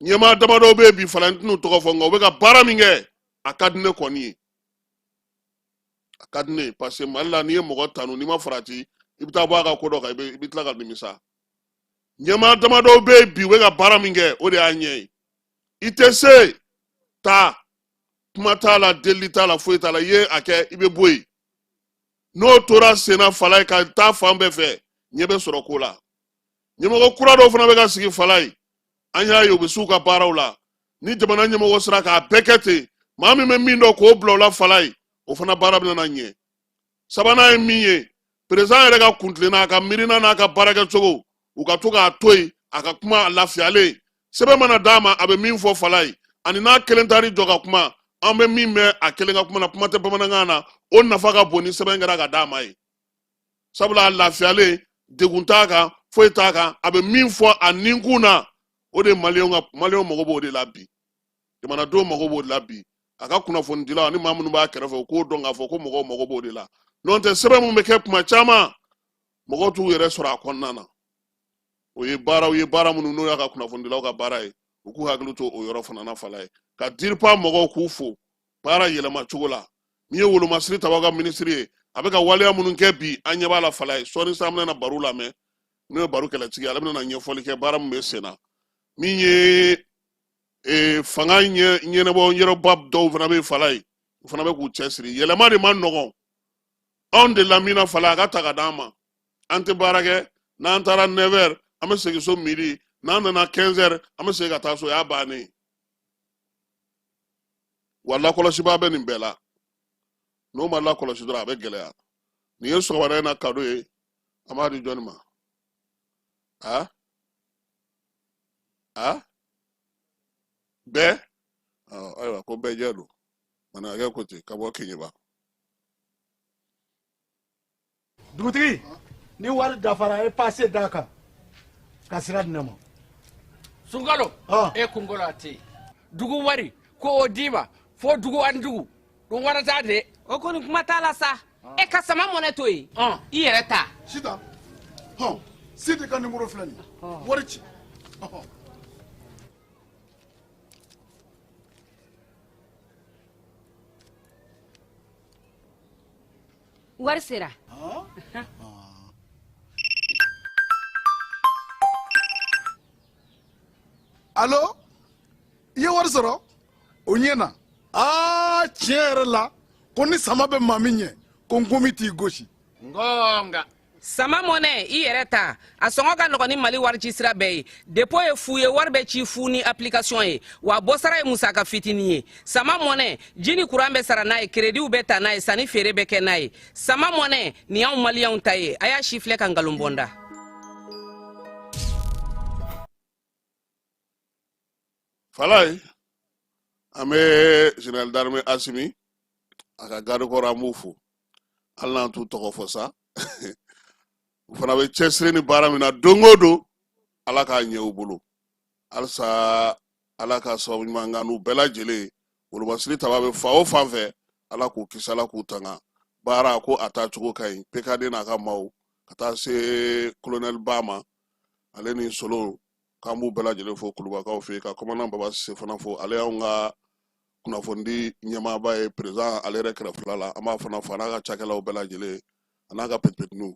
Ɲɛmaa damadɔw bɛ yen bi Falaye, n tɛn'u tɔgɔ fɔ, nka u bɛ ka baara min kɛ, a ka di ne kɔni ye, a ka di ne ye. Parce que Mali la, n'i ye mɔgɔ tanu, n'i ma farati, i bɛ taa bɔ a ka ko dɔ kan, i bɛ tila ka nimisa. Ɲɛmaa damadɔw bɛ yen bi, u bɛ ka baara min kɛ, o de y'a ɲɛ ye. I tɛ se taa, kuma t'a la, delili t'a la, foyi t'a la. I ye a kɛ, i bɛ bɔ yen. N'o tora senna Falaye, ka taa fan bɛɛ fɛ, ɲɛ bɛ sɔrɔ ko la. Ɲɛmɔgɔ kura dɔw fana bɛ ka sigi Falaye, an y'a ye u bɛ s'u ka baaraw la. Ni jamana ɲɛmɔgɔ sera k'a bɛɛ kɛ ten, maa min bɛ min dɔn k'o bila o la Falaye, o fana baara bɛna na ɲɛ. Sabanan ye min ye, président yɛrɛ ka kuntilenna, a ka miirina n'a ka baarakɛcogo, u ka to k'a to yen a ka kuma a lafiyalen. Sɛbɛn mana d'a ma, a bɛ min fɔ Falaye, ani n'a kelen taar'i jɔ ka kuma, an bɛ min mɛn a kelen ka kuma na, kuma tɛ bamanankan na, o nafa ka bon ni sɛbɛn kɛra ka d'a ma ye. Sabula a lafiyalen, degun t'a kan, foyi t'a kan, a bɛ min fɔ a ninkun na, o de maliyɛnw ka maliyɛnw mago b'o de la bi, jamanadenw mago b'o de la bi. A ka kunnafonidilaw ani maa minnu b'a kɛrɛfɛ, u k'o dɔn k'a fɔ ko mɔgɔw mago b'o de la. N'o tɛ, sɛbɛn min bɛ kɛ kuma caman, mɔgɔw t'u yɛrɛ sɔrɔ a kɔnɔna na. O ye baaraw ye, baara minnu n'o y'a ka kunnafonidilaw ka baara ye, u k'u hakili to o yɔrɔ fana na Falaye. Ka DIRPA mɔgɔw k'u fo baara yɛlɛma cogo la. Min ye wolomasiri tabaw ka minisiri ye, a bɛ ka waleya minnu kɛ bi, an ɲɛ b'a la Falaye. Sɔɔni sa, an bɛna baro lamɛn, n'o ye baro kɛlɛtigi ye, ale bɛna ɲɛfɔli kɛ baara min bɛ sen na. Min ye fanga ɲɛnabɔ yɔrɔba dɔw fana bɛ Falaye, u fana bɛ k'u cɛsiri. Yɛlɛma de man nɔgɔn anw de lamina Falaye, a ka ta ka d'an ma. An tɛ baara kɛ, n'an taara 9 heures, an bɛ segin so midi, n'an nana 15 heures, an bɛ segin ka taa so, o y'a bannen ye. Wa lakɔlɔsibaa bɛ nin bɛɛ la, n'o ma lakɔlɔsi dɔrɔn, a bɛ gɛlɛya. Nin ye sɔgɔmada in na kado ye, an b'a di jɔnni ma? A a bɛɛ, ayiwa, ko bɛɛ jɛ don manakɛ ko ten ka bɔ Keɲeba. Dugutigi, ni wari dafara, e pase d'a kan ka sira di ne ma. Sunkalo e kunkolo a tɛ dugu wari ko o d'i ma fo dugu ani dugu ɗum warata de. O kɔni, kuma t'a la sa. E ka sama mɔnɛ to yen, i yɛrɛ ta. Sitan hɔn, Sidi ka nimoro filɛ nin ye, wari ci. Wari sera. Alo, i ye wari sɔrɔ, o ɲɛna. Aa, tiɲɛ yɛrɛ la, ko ni sama bɛ maa min ɲɛ, ko nkomi t'i gosi. Ngonga. Sama mɔnɛ, i yɛrɛ ta, a sɔngɔ ka nɔgɔn ni Mali wari ci sira bɛɛ ye. Dépôt ye fu ye, wari bɛ ci fu ni application ye, wa bɔsara ye musaka fitinin ye. Sama mɔnɛ, ji ni kuran bɛ sara n'a ye, créditw bɛ ta n'a ye, sanni feere bɛ kɛ n'a ye. Sama mɔnɛ nin y'anw maliyɛnw ta ye. A y'a si filɛ ka nkalon bɔ n da. Falaye, an bɛ général d'armée Asimi a ka garde corps, an b'u fo, hali n'an t'u tɔgɔ fɔ sa. U fana bɛ cɛsiri ni baara min na don o don, Ala k'a ɲɛ u bolo halisa. Ala ka sababu ɲuman k'an n'u bɛɛ lajɛlen. Wolomasiri taba bɛ fan o fan fɛ, Ala k'u kisi, Ala k'u tanga. Baara ko a taa cogo ka ɲi. PKD n'a ka maaw ka taa se kolonɛli ba ma, ale ni solo, k'an b'u bɛɛ lajɛlen fo Kulubakaw fɛ yen, ka commandant Baba Sise fana fo, ale y'anw ka kunnafonidi ɲɛmaaba ye président ale yɛrɛ kɛrɛfɛla la. An b'a fana fo, a n'a ka cakɛlaw bɛɛ lajɛlen, a n'a ka petipetiniw.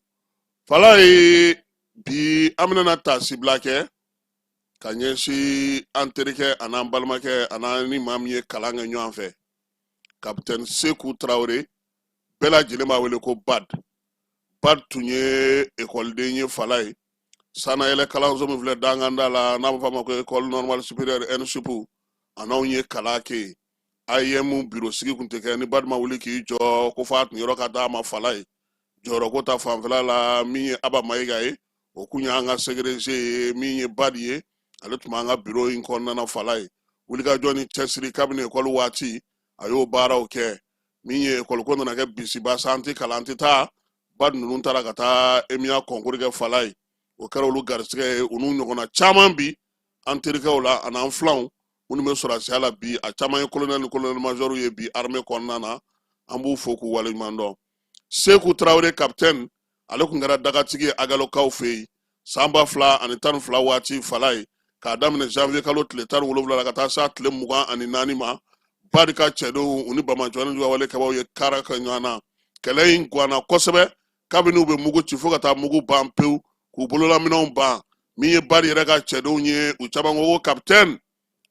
Falaye, bi an bɛna taasibila kɛ ka ɲɛsin an terikɛ an'an balimakɛ an'an ni maa min ye kalan kɛ ɲɔgɔn fɛ, kapitɛni Seku Tarawele, bɛɛ lajɛlen b'a wele ko Bad. Bad tun ye ekɔliden ye Falaye, sanayɛlɛ kalanso min filɛ Danganda la, n'a bɛ f'a ma ko École normale supérieure ENSUP, a n'anw ye kalan kɛ yen. AEEM biro sigi tun tɛ kɛ ni Bad ma wuli k'i jɔ ko f'a tun yɔrɔ ka d'a ma Falaye. Jɔyɔrɔko ta fanfɛla la, min ye Aba Mayiga ye, o kun y'an ka secrétaire ye. Min ye Bad ye, ale tun b'an ka biro in kɔnɔna na Falaye. Wulikajɔ ni cɛsiri kabini ekɔli waati, a y'o baaraw kɛ. Min ye ekɔli ko nana kɛ bisiba sa, an tɛ kalan, an tɛ taa. Bad ninnu taara ka taa EMIA concours kɛ Falaye, o kɛra olu garisɛgɛ ye. U n'u ɲɔgɔnna caman bi an terikɛw la an'an filanw minnu bɛ sɔrɔdasiya la bi, a caman ye colonel ni colonel major ye bi armée kɔnɔna na. An b'u fo k'u waleɲuman dɔn. Seku Tarawele capitaine, ale tun kɛra dagatigi ye Agalokaw fɛ yen san 2012 waati Falaye, k'a daminɛ janvier kalo tile 17 la ka taa s'a tile 24 ma. Bad ka cɛdenw, u ni banbaanciwale wale kɛbaaw ye kara kɛ ɲɔgɔn na. Kɛlɛ in ganna kosɛbɛ, kabini u bɛ mugu ci fo ka taa mugu ban pewu, k'u bololaminɛnw ban. Min ye Bad yɛrɛ ka cɛdenw ye, u caman ko ko kapitɛni,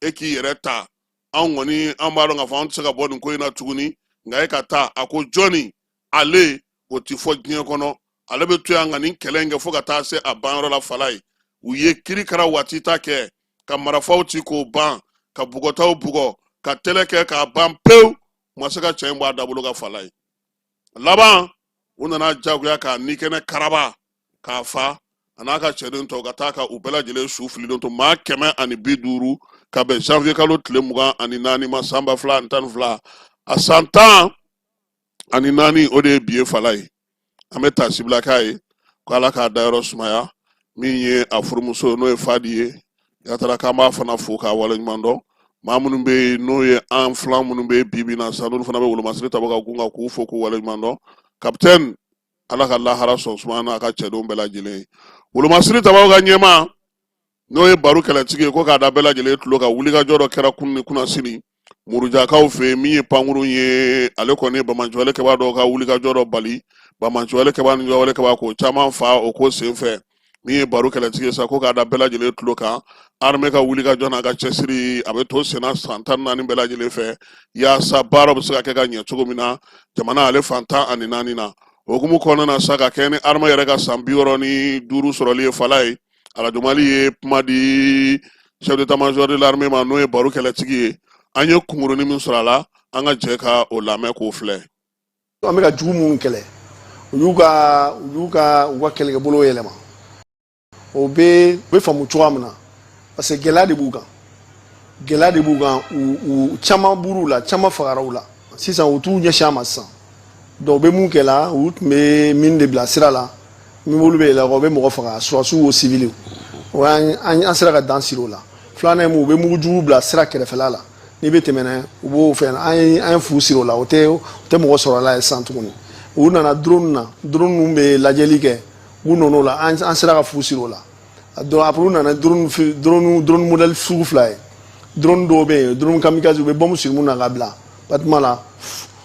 e k'i yɛrɛ ta, anw kɔni an b'a dɔn k'a fɔ an tɛ se ka bɔ nin ko in na tuguni, nka e ka taa. A ko jɔnni ale, o ti fɔ diɲɛ kɔnɔ, ale bɛ to yan ka nin kɛlɛ in kɛ fo ka taa se a banyɔrɔ la Falaye. U ye kiri kara waati ta kɛ ka marifaw ci k'o ban, ka bugɔtaw bugɔ, ka tɛlɛ kɛ k'a ban pewu, u ma se ka cɛ in bɔ a dabolo ka Falaye. Laban, u nana jagoya k'a ni kɛnɛ karaba k'a fa, a n'a ka cɛden tɔw ka taa ka u bɛɛ lajɛlen su fililen to, maa 150, ka bɛn janvier kalo tile 24 ma san 2012. A san 14, o de ye bi ye Falaye. An bɛ taasibila k'a ye ko Ala k'a dayɔrɔ sumaya. Min ye a furumuso, n'o ye Fadi ye Yatara, k'an b'a fana fo k'a waleɲuman dɔn. Maa minnu bɛ yen, n'o ye an filan minnu bɛ yen bi bi in na sa, n'olu fana bɛ wolomasiri tabaga kun kan, k'u fo k'u waleɲuman dɔn. Kapitɛni, Ala ka lahara sɔn suma n'a ka cɛdenw bɛɛ lajɛlen ye. Wolomasiri tabaw ka ɲɛmaa, n'o ye baro kɛlɛtigi ye, ko k'a da bɛɛ lajɛlen tulo kan, wulikajɔ dɔ kɛra kunun ni kunasini Murujakaw fɛ yen. Min ye pankurun ye, ale kɔni ye banbaanciwale kɛbaa dɔw ka wulikajɔ dɔ bali, banbaanciwale kɛbaa ni wale kɛbaa k'o caman fa o ko senfɛ. Min ye baro kɛlɛtigi ye sa, ko k'a da bɛɛ lajɛlen tulo kan, armée ka wulikajɔ n'a ka cɛsiri, a bɛ to senna san 14 bɛɛ lajɛlen fɛ, yaasa baara bɛ se ka kɛ ka ɲɛ cogo min na jamana ale fan 14 na. O hukumu kɔnɔna na sa, ka kɛ ni armée yɛrɛ ka san 65 sɔrɔli ye Falaye, Arajo Mali ye kuma di chef d'état-major de l'armée ma, n'o ye baro kɛlɛtigi ye. An ye kunkurunin min sɔrɔ a la, an ka jɛ ka o lamɛn k'o filɛ. An bɛ ka jugu minnu kɛlɛ, u y'u ka u y'u ka u ka kɛlɛkɛbolo yɛlɛma. O bɛ faamu cogoya min na, parce que gɛlɛya de b'u kan, gɛlɛya de b'u kan. U caman bur'u la, caman fagara u la. Sisan u t'u ɲɛsin a ma sisan. Donc u bɛ mun kɛ la? U tun bɛ mine de bila sira la, min olu bɛ yɛlɛ, u bɛ mɔgɔ faga, sɔrɔdasiw o civiliw. O an an sera ka dan siri o la. Filanan ye mun? U bɛ mugujugu bila sira kɛrɛfɛla la, n'i bɛ tɛmɛ n'a ye, u b'o fɛn. An ye fu siri o la, o tɛ mɔgɔ sɔrɔ a la ye sisan tuguni. U nana drone na, drone ninnu bɛ lajɛli kɛ, u nana o la, an sera ka fu siri o la. Donc après, u nana drone modèle sugu fila ye. Drone dɔw bɛ yen, drone kamikaze, u bɛ bombe siri mun na ka bila bâtiment la,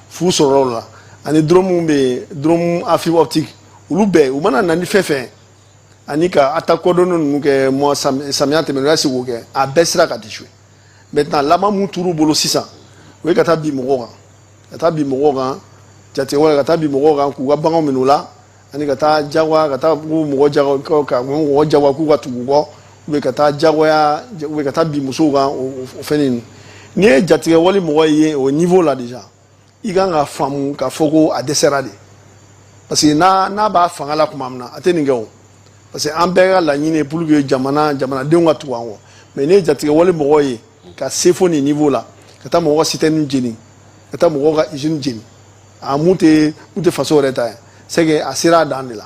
fu sɔrɔla o la. Ani drone mun bɛ yen, drone à fibre optique. Olu bɛɛ, u mana na ni fɛn fɛn ani ka attaque coordonnée ninnu kɛ, mois samiya tɛmɛnen, u y'a se k'o kɛ, a bɛɛ sera ka déjouer. Maintenant, laban mun t'u bolo sisan, o ye ka taa bin mɔgɔw kan, ka taa bin mɔgɔw kan jatigɛwale, ka taa bin mɔgɔw kan k'u ka baganw minɛ u la, ani ka taa jagoya, ka taa k'u mɔgɔ jago, ka mɔgɔ jagoya k'u ka tugu u kɔ, ou bien ka taa jagoya, ou bien ka taa bin musow kan. O fɛn ninnu, n'i ye jatigɛwale mɔgɔ ye o niveau la déjà, i kan ka faamu k'a fɔ ko a dɛsɛra de, parce que n'a b'a fanga la tuma min na, a tɛ nin kɛ o. Parce que an bɛɛ ka laɲini ye pour que jamanadenw ka tugu an kɔ. Mais n'i ye jatigɛwale mɔgɔ ye ka se fo nin niveau la, ka taa mɔgɔw ka citerne jeni, ka taa mɔgɔw ka usine jeni, a mun tɛ faso yɛrɛ ta ye, c'est que a sera a dan de la.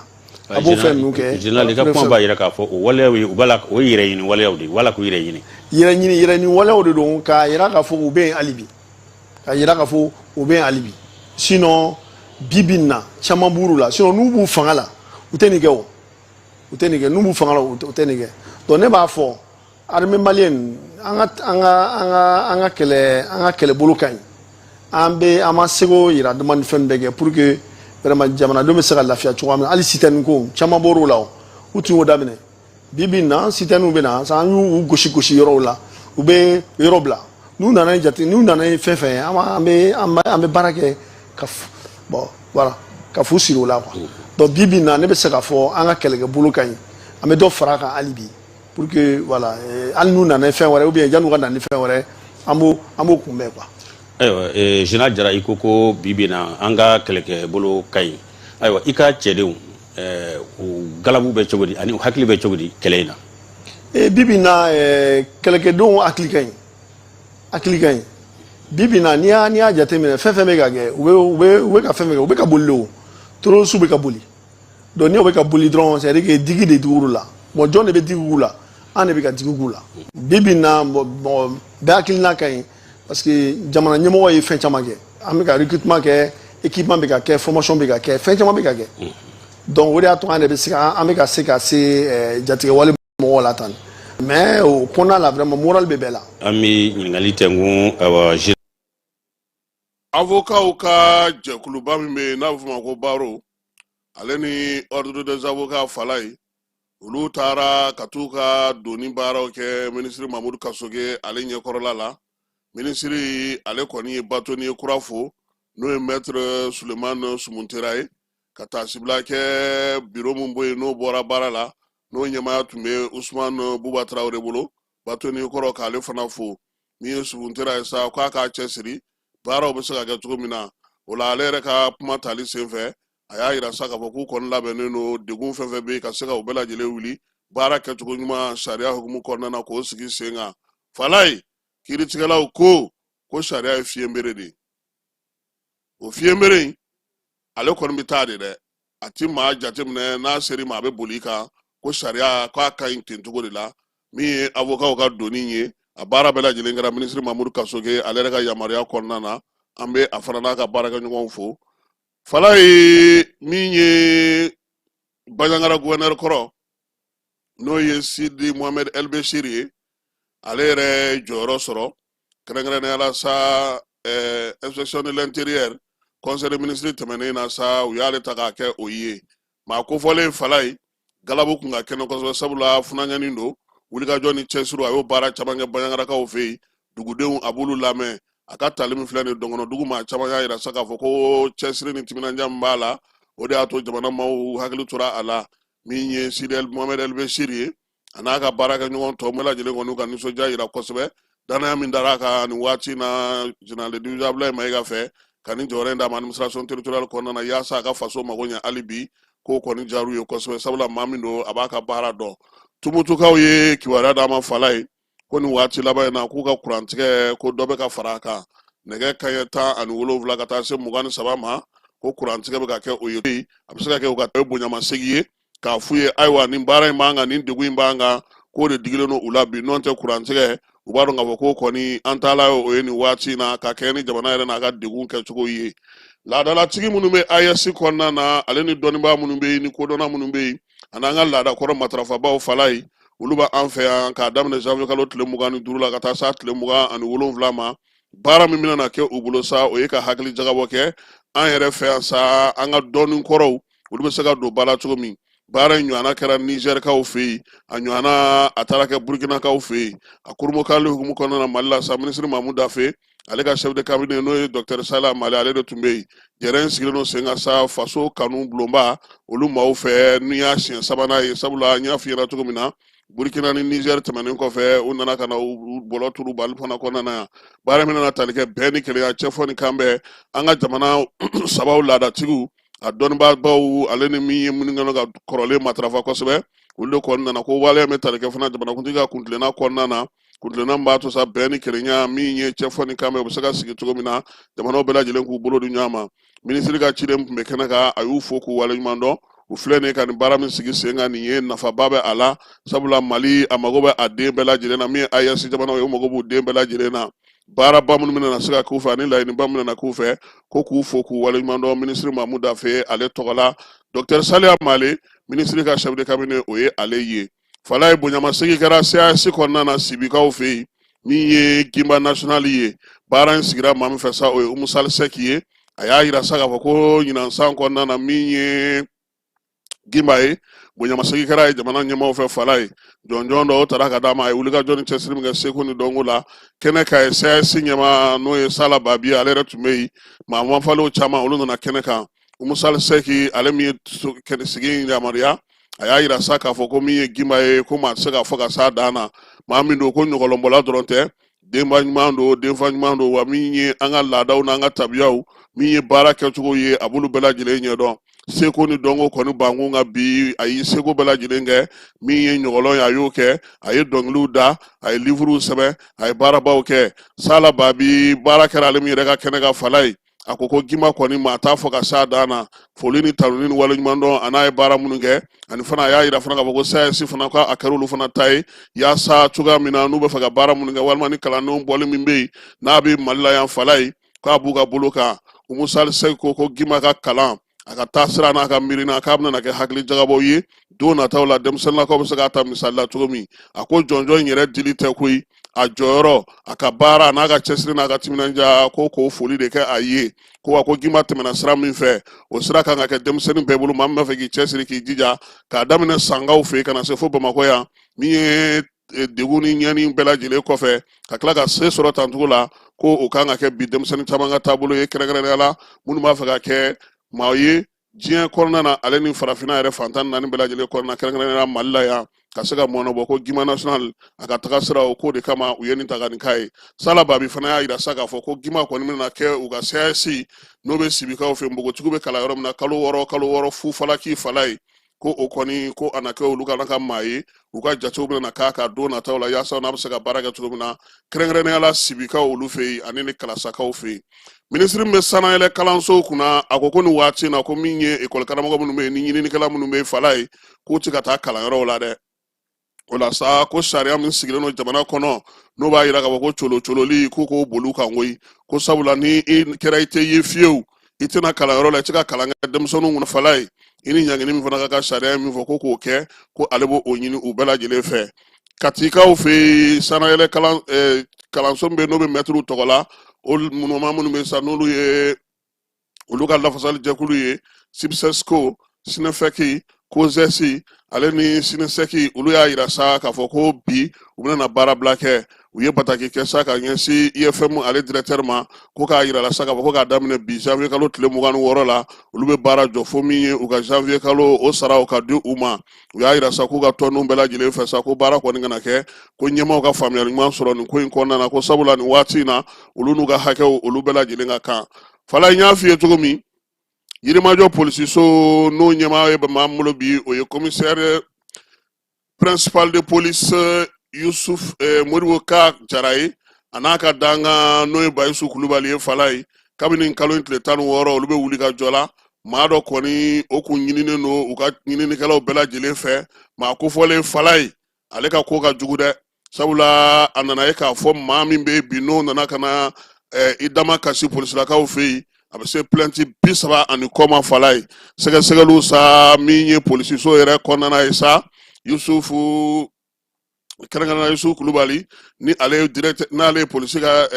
A b'o fɛn ninnu kɛ. Général, i ka kuma b'a jira k'a fɔ o waleyaw ye, u b'a la, o ye yɛrɛ ɲini waleyaw de ye wala k'u yɛrɛ ɲini. Yɛrɛ ɲini, yɛrɛ ɲini waleyaw de don, k'a yira k'a fɔ u bɛ yen hali bi, k'a yira k'a fɔ u bɛ yen hali bi. Sinon bi bi in na, caman b'u la. Sinon n'u b'u fanga la, u tɛ nin kɛ o, u tɛ nin kɛ. N'u b'u fanga la, u tɛ nin kɛ. Donc ne b'a fɔ armée malienne, an ka kɛlɛbolo ka ɲi. An bɛ an ma seko yira dama ni fɛn bɛɛ kɛ pour que vraiment jamanadenw bɛ se ka lafiya cogoya min na. Hali citerne ko caman bɔr'o la, o u tun y'o daminɛ. Bi bi in na, citerne bɛ na, an y'u gosi gosi yɔrɔw la, u bɛ yɔrɔ bila. N'u nana ni jate, n'u nana ni fɛn fɛn ye, an bɛ baara kɛ ka, bon voilà, ka fu siri o la quoi. Donc bi bi in na, ne bɛ se k'a fɔ an ka kɛlɛkɛbolo ka ɲi. An bɛ dɔ fara a kan hali bi pour que voilà, hali n'u nana ni fɛn wɛrɛ ou bien yan'u ka na ni fɛn wɛrɛ, an b'o kunbɛn quoi. Ayiwa, général Jara, i ko ko bi bi na an ka kɛlɛkɛbolo ka ɲi. Ayiwa, i ka cɛdenw, u galabu bɛ cogo di ani u hakili bɛ cogo di kɛlɛ in na? Bi bi na, kɛlɛkɛdenw hakili ka ɲi, hakili ka ɲi bi bi na. N'i y'a jateminɛ, fɛn fɛn bɛ ka kɛ, u bɛ ka fɛn fɛn kɛ, u bɛ ka boli de. O terroriste bɛ ka boli. Donc ni o bɛ ka boli dɔrɔn, c'est à dire que digi de digir'u la. Bon, jɔn de bɛ digi k'u la? An de bɛ ka digi k'u la bi bi na. Bon, bɛɛ hakilina ka ɲi parce que jamana ɲɛmɔgɔ ye fɛn caman kɛ. An bɛ ka recrutement kɛ, équipement bɛ ka kɛ, formation bɛ ka kɛ, fɛn caman bɛ ka kɛ. Donc o de y'a to an yɛrɛ bɛ se ka an bɛ ka se ka se jatigɛwale mɔgɔw la tan. Mais o kɔnɔna la, vraiment moral bɛ bɛɛ la. An bɛ ɲininkali tɛnkun, ayiwa. Avocats ka jɛkuluba min bɛ yen n'a bɛ f'o ma ko barreau, ale ni ordre des avocats fala ye, olu taara ka t'u ka doni baaraw kɛ minisiri Mamudu Kasoge ale ɲɛkɔrɔla la. Minisiri ale kɔni ye bâtonnier kura fo, n'o ye maître Sulemani Sumuntera ye, ka taasibila kɛ biro min bɔ yen n'o bɔra baara la, n'o ɲɛmaaya tun bɛ Usumani Buba Tarawele bolo. Bâtonnier kɔrɔ, k'ale fana fo. Min ye Sumuntera ye sa, k'a k'a cɛsiri, baaraw bɛ se ka kɛ cogo min na. O la, ale yɛrɛ ka kuma tali senfɛ, a y'a yira sa k'a fɔ k'u kɔni labɛnnen don, degun fɛn fɛn bɛ yen, ka se ka u bɛɛ lajɛlen wuli, baara kɛcogo ɲuman sariya hukumu kɔnɔna na, k'o sigi sen kan. Falaye, kiiritigɛlaw ko ko sariya ye fiɲɛbere de ye. O fiɲɛbere in, ale kɔni bɛ taa de dɛ, a ti maa jateminɛ. N'a ser'i ma, a bɛ boli i kan. Ko sariya k'a ka ɲi ten cogo de la. Min ye avocats ka doni ye, a baara bɛɛ lajɛlen kɛra minisiri Mamudu Kasoge ale yɛrɛ ka yamaruya kɔnɔna na. An bɛ a fana n'a ka baarakɛɲɔgɔnw fo. Falaye, min ye Banjagara gouverneur kɔrɔ, n'o ye Sidi Mohamed El Bechir ye, ale yɛrɛ jɔyɔrɔ sɔrɔ kɛrɛnkɛrɛnnenya la sa, inspection de l'intérieur, conseil des ministres tɛmɛnen na sa, u y'ale ta k'a kɛ o ye. Maa kofɔlen Falaye, galabu kun ka kɛnɛ kosɛbɛ, sabula funankɛnin don, wulikajɔ ni cɛsiri, a y'o baara caman kɛ Banjagarakaw fɛ yen. Dugudenw, a b'olu lamɛn. A ka tali min filɛ nin dɔnkɔnɔ dugu, maa caman y'a yira sa k'a fɔ ko cɛsiri ni timinandiya min b'a la, o de y'a to jamana maaw hakili tora a la. Min ye Sidi Mohamed El Bechir ye, a n'a ka baarakɛɲɔgɔn tɔ bɛɛ lajɛlen kɔni ka nisɔndiya yira kosɛbɛ danaya min dara a kan nin waati na général de division Abdoulaye Mayiga fɛ, ka nin jɔyɔrɔ in d'a ma administration territoriale kɔnɔna na, yaasa a ka faso mago ɲɛ hali bi. K'o kɔni diyar'u ye kosɛbɛ, sabula maa min don, a b'a ka baara dɔn. Tumutukaw ye kibaruya d'a ma Falaye, ko nin waati laban in na, k'u ka kurantigɛ, ko dɔ bɛ ka fara a kan, nɛgɛ kanɲɛ 17 ka taa se 23 ma, ko kurantigɛ bɛ ka kɛ o ye. A bɛ se ka kɛ u ka bonyamasegin ye k'a f'u ye, ayiwa, nin baara in b'an kan, nin degun in b'an kan, k'o de digilen don u la bi. N'o tɛ, kurantigɛ, u b'a dɔn k'a fɔ ko kɔni an taala ye o ye nin waati in na, ka kɛ ni jamana yɛrɛ n'a ka degun kɛcogo ye. Laadalatigi minnu bɛ AES kɔnɔna na, ale ni dɔnnibaa minnu bɛ yen, ni kodɔnna minnu bɛ yen, ani an ka laadakɔrɔ matarafabaw Falaye, olu b'an fɛ yan k'a daminɛ janvier kalo tile 25 la ka taa s'a tile 27 ma. Baara min bɛna kɛ u bolo sa, o ye ka hakili jagabɔ kɛ an yɛrɛ fɛ yan sa, an ka dɔnni kɔrɔw, olu bɛ se ka don ba la cogo min. Baara in ɲɔgɔnna kɛra Nizɛrikaw fɛ yen, a ɲɔgɔnna a taara kɛ Burukinakaw fɛ yen. A kurumokali hukumu kɔnɔna na Mali la sa, minisiri Mamu Dafe, ale ka chef de cabinet, n'o ye docteur Sala Mali, ale de tun bɛ yen. Jɛrɛ in sigilen don sen kan sa faso kanu bulonba olu maaw fɛ. N'i y'a siɲɛ sabanan ye, sabula n y'a f'i ɲɛna cogo min na, Burkina ni Niger tɛmɛnen kɔfɛ, u nana ka na u bɔlɔ turu Mali fana kɔnɔna na yan. Baara min nana tali kɛ bɛn ni kelenya, cɛfɔ ni kanbɛn, an ka jamana sabaw laadatigiw, a dɔnnibaabaw, ale ni min ye minnu kɛlen ka kɔrɔlen matarafa kosɛbɛ, olu de kɔni nana ko waleya bɛ tali kɛ fana jamanakuntigi ka kuntilenna kɔnɔna na, kuntilenna min b'a to sa bɛn ni kelenya, min ye cɛfɔ ni kanbɛn, u bɛ se ka sigi cogo min na, jamanaw bɛɛ lajɛlen k'u bolo di ɲɔgɔn ma. Minisiri ka ciden tun bɛ kɛnɛ kan, a y'u fo k'u waleɲuman dɔn. U filɛ nin ye ka nin baara min sigi sen kan nin ye, nafaba bɛ a la, sabula Mali a mago bɛ a den bɛɛ lajɛlen na. Min ye AES jamanaw ye, u mago b'u den bɛɛ lajɛlen na. Baaraba minnu bɛna se ka k'u fɛ ani laɲiniba minnu bɛna k'u fɛ, ko k'u fo k'u waleɲuman dɔn minisiri Mamu Dafe ale tɔgɔ la. Docteur Saliya Male, minisiri ka chef de cabinet, o ye ale ye. Falaye, bonyamasegin kɛra CAS kɔnɔna na Sibikaw fɛ yen. Min ye Gimba National ye, baara in sigira maa min fɛ sa, o ye Umu Sali Sɛki ye. A y'a yira sa k'a fɔ ko ɲinan san kɔnɔna na, min ye Gimba ye, bonyamasegin kɛra ye jamana ɲɛmaaw fɛ. Falaye, jɔnjɔn dɔ o tara ka d'a ma, a ye wulikajɔ ni cɛsiri min kɛ seko ni dɔnko la kɛnɛ kan ye. CAS ɲɛmaa, n'o ye Sala Babi ye, ale yɛrɛ tun bɛ yen. Maa mafalew caman, olu nana kɛnɛ kan. Umu Sali Sɛki, ale min ye sigi in yamaruya, a y'a yira sa k'a fɔ ko min ye Gimba ye, ko maa tɛ se k'a fɔ ka s'a dan na. Maa min don ko ɲɔgɔlɔnbɔla dɔrɔn tɛ, denba ɲuman don, denfa ɲuman don, wa min ye an ka laadaw n'an ka tabiyaw, min ye baara kɛcogo ye, a b'olu bɛɛ lajɛlen ɲɛdɔn. Seko ni dɔnko kɔni bankun ka bi, a y'i seko bɛɛ lajɛlen kɛ. Min ye ɲɔgɔlɔn ye, a y'o kɛ, a ye dɔnkiliw da, a ye livuruw sɛbɛn, a ye baarabaw kɛ. Sala Babi, baara kɛra ale min yɛrɛ ka kɛnɛ kan, Falaye, a ko ko Gimba kɔni, maa t'a fɔ ka s'a dan na. Foli ni tanuni ni waleɲumandɔn a n'a ye baara minnu kɛ. Ani fana, a y'a yira fana k'a fɔ ko CAS fana, ko a kɛra olu fana ta ye, yaasa cogoya min na n'u bɛ fɛ ka baara minnu kɛ, walima ni kalandenw bɔli min bɛ yen n'a bɛ Mali la yan, Falaye, k'a b'u ka bolo kan. Umu Sali Sɛki ko ko Gimba ka kalan, a ka taa sira n'a ka miirina, k'a bɛna kɛ hakili jagabɔw ye don nataw la, denmisɛnninlakaw bɛ se k'a ta misali la cogo min. A ko jɔnjɔn in yɛrɛ dili tɛ koyi, a jɔyɔrɔ, a ka baara n'a ka cɛsiri n'a ka timinandiya, ko k'o foli de kɛ a ye. Ko wa ko Gimba tɛmɛna sira min fɛ, o sira kan ka kɛ denmisɛnnin bɛɛ bolo, maa min b'a fɛ k'i cɛsiri k'i jija, k'a daminɛ Sankaw fɛ yen ka na se fo Bamakɔ yan. Min ye degun ni ɲɛni bɛɛ lajɛlen kɔfɛ, ka tila ka se sɔrɔ tancogo la, ko o kan ka kɛ bi denmisɛnnin caman ka taabolo ye, kɛrɛnkɛrɛnnenya la minnu b'a fɛ ka kɛ maa ye diɲɛ kɔnɔna na, ale ni farafinna yɛrɛ fan 14 bɛɛ lajɛlen kɔnɔna, kɛrɛnkɛrɛnnenya la Mali la yan, ka se ka mɔnɔbɔ. Ko Gimba National, a ka taga sira o ko de kama u ye nin ta ka nin k'a ye. Sala Babi fana y'a yira sa k'a fɔ ko Gimba kɔni bɛna kɛ u ka CAS, n'o bɛ Sibikaw fɛ, npogotigiw bɛ kalan yɔrɔ min na, kalo 6 kalo 6 fu falaki, Falaye, ko o kɔni, ko a na kɛ olu kana ka maa ye, u ka jatew bɛna k'a kan don nataw la, yaasa n'a bɛ se ka baara kɛ cogo min na, kɛrɛnkɛrɛnnenya la Sibikaw olu fɛ yen ani ni Kalasakaw fɛ yen. Minisiri min bɛ sanayɛlɛ kalansow kunna, a ko ko nin waati in na, ko min ye ekɔli karamɔgɔ minnu bɛ yen ni ɲininikɛla minnu bɛ yen, Falaye, k'u tɛ ka taa kalanyɔrɔw la dɛ. O la sa, ko sariya min sigilen don jamana kɔnɔ, n'o b'a yira k'a fɔ ko colo cololi, k'u k'o boli kan koyi, ko sabula ni i kɛra i tɛ ye fiyewu, i tɛna kalanyɔrɔ la, i tɛ ka kalan kɛ denmisɛnninw kunna, Falaye, i ni ɲangini min fana ka kan, sariya min fɔ ko k'o kɛ, ko ale b'o ɲini u bɛɛ lajɛlen fɛ. Katikaw fɛ yen, sanayɛlɛ kalanso min bɛ yen, n'o bɛ mɛtiriw tɔgɔ la, o maa minnu bɛ sa, n'olu ye olu ka lafasali jɛkulu ye, SYPSESCO, SYNEFEC, COSES ale ni SYNESEC, olu y'a yira sa k'a fɔ ko bi u bɛna baarabila kɛ. U ye bataki kɛ sa ka ɲɛsin IFM ale directeur ma, ko k'a yira la sa k'a fɔ ko k'a daminɛ bi janvier kalo tile 26 la, olu bɛ baara jɔ fo min ye u ka janvier kalo o sara o ka di u ma. U y'a yira sa k'u ka tɔndenw bɛɛ lajɛlen fɛ sa, ko baara kɔni kana kɛ, ko ɲɛmaaw ka faamuyali ɲuman sɔrɔ nin ko in kɔnɔna na, ko sabula nin waati in na, olu n'u ka hakɛw, olu bɛɛ lajɛlen ka kan. Falaye, n y'a f'i ye cogo min, Yirimajɔ polisiso n'o ɲɛmaa ye maa min bolo bi, o ye commissaire principal de police Yusuf Modibo Ka Jara ye, a n'a ka dankan, n'o ye Bayisu Kulubali ye. Falaye, kabini kalo in tile 16, olu bɛ wuli ka jɔ la. Maa dɔ kɔni, o kun ɲininen don u ka ɲininikɛlaw bɛɛ lajɛlen fɛ. Maa kofɔlen, Falaye, ale ka ko ka jugu dɛ, sabula a nana ye k'a fɔ maa min bɛ bi, n'o nana ka na i dama kasi polisilakaw fɛ yen, a bɛ se plainte 30 ani kɔ ma. Falaye, sɛgɛsɛgɛliw sa, min ye polisiso yɛrɛ kɔnɔna ye sa, Yusufu, kɛrɛnkɛrɛnnenya Yusufu Kulubali, ni ale ye directeur, n'ale ye polisi ka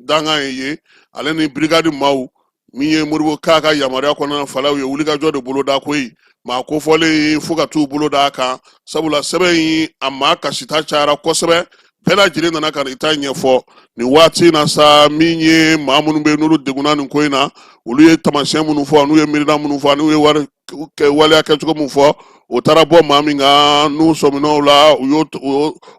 dankan ye, ale ni brigade maaw, min ye Modibo Ka ka yamaruya kɔnɔna, Falaye, u ye wulikajɔ de boloda koyi. Maa kofɔlen, fo ka t'u bolo d'a kan, sabula sɛbɛn in a maa kasita cayara kosɛbɛ, bɛɛ lajɛlen nana ka na i ta ɲɛfɔ. Nin waati in na sa, min ye maa minnu bɛ yen n'olu degunna nin ko in na, olu ye taamasiyɛn minnu fɔ, n'u ye miirina minnu fɔ, n'u ye wari kɛ waleya kɛcogo min fɔ, o taara bɔ maa min kan, n'u sɔmin'o la, u y'o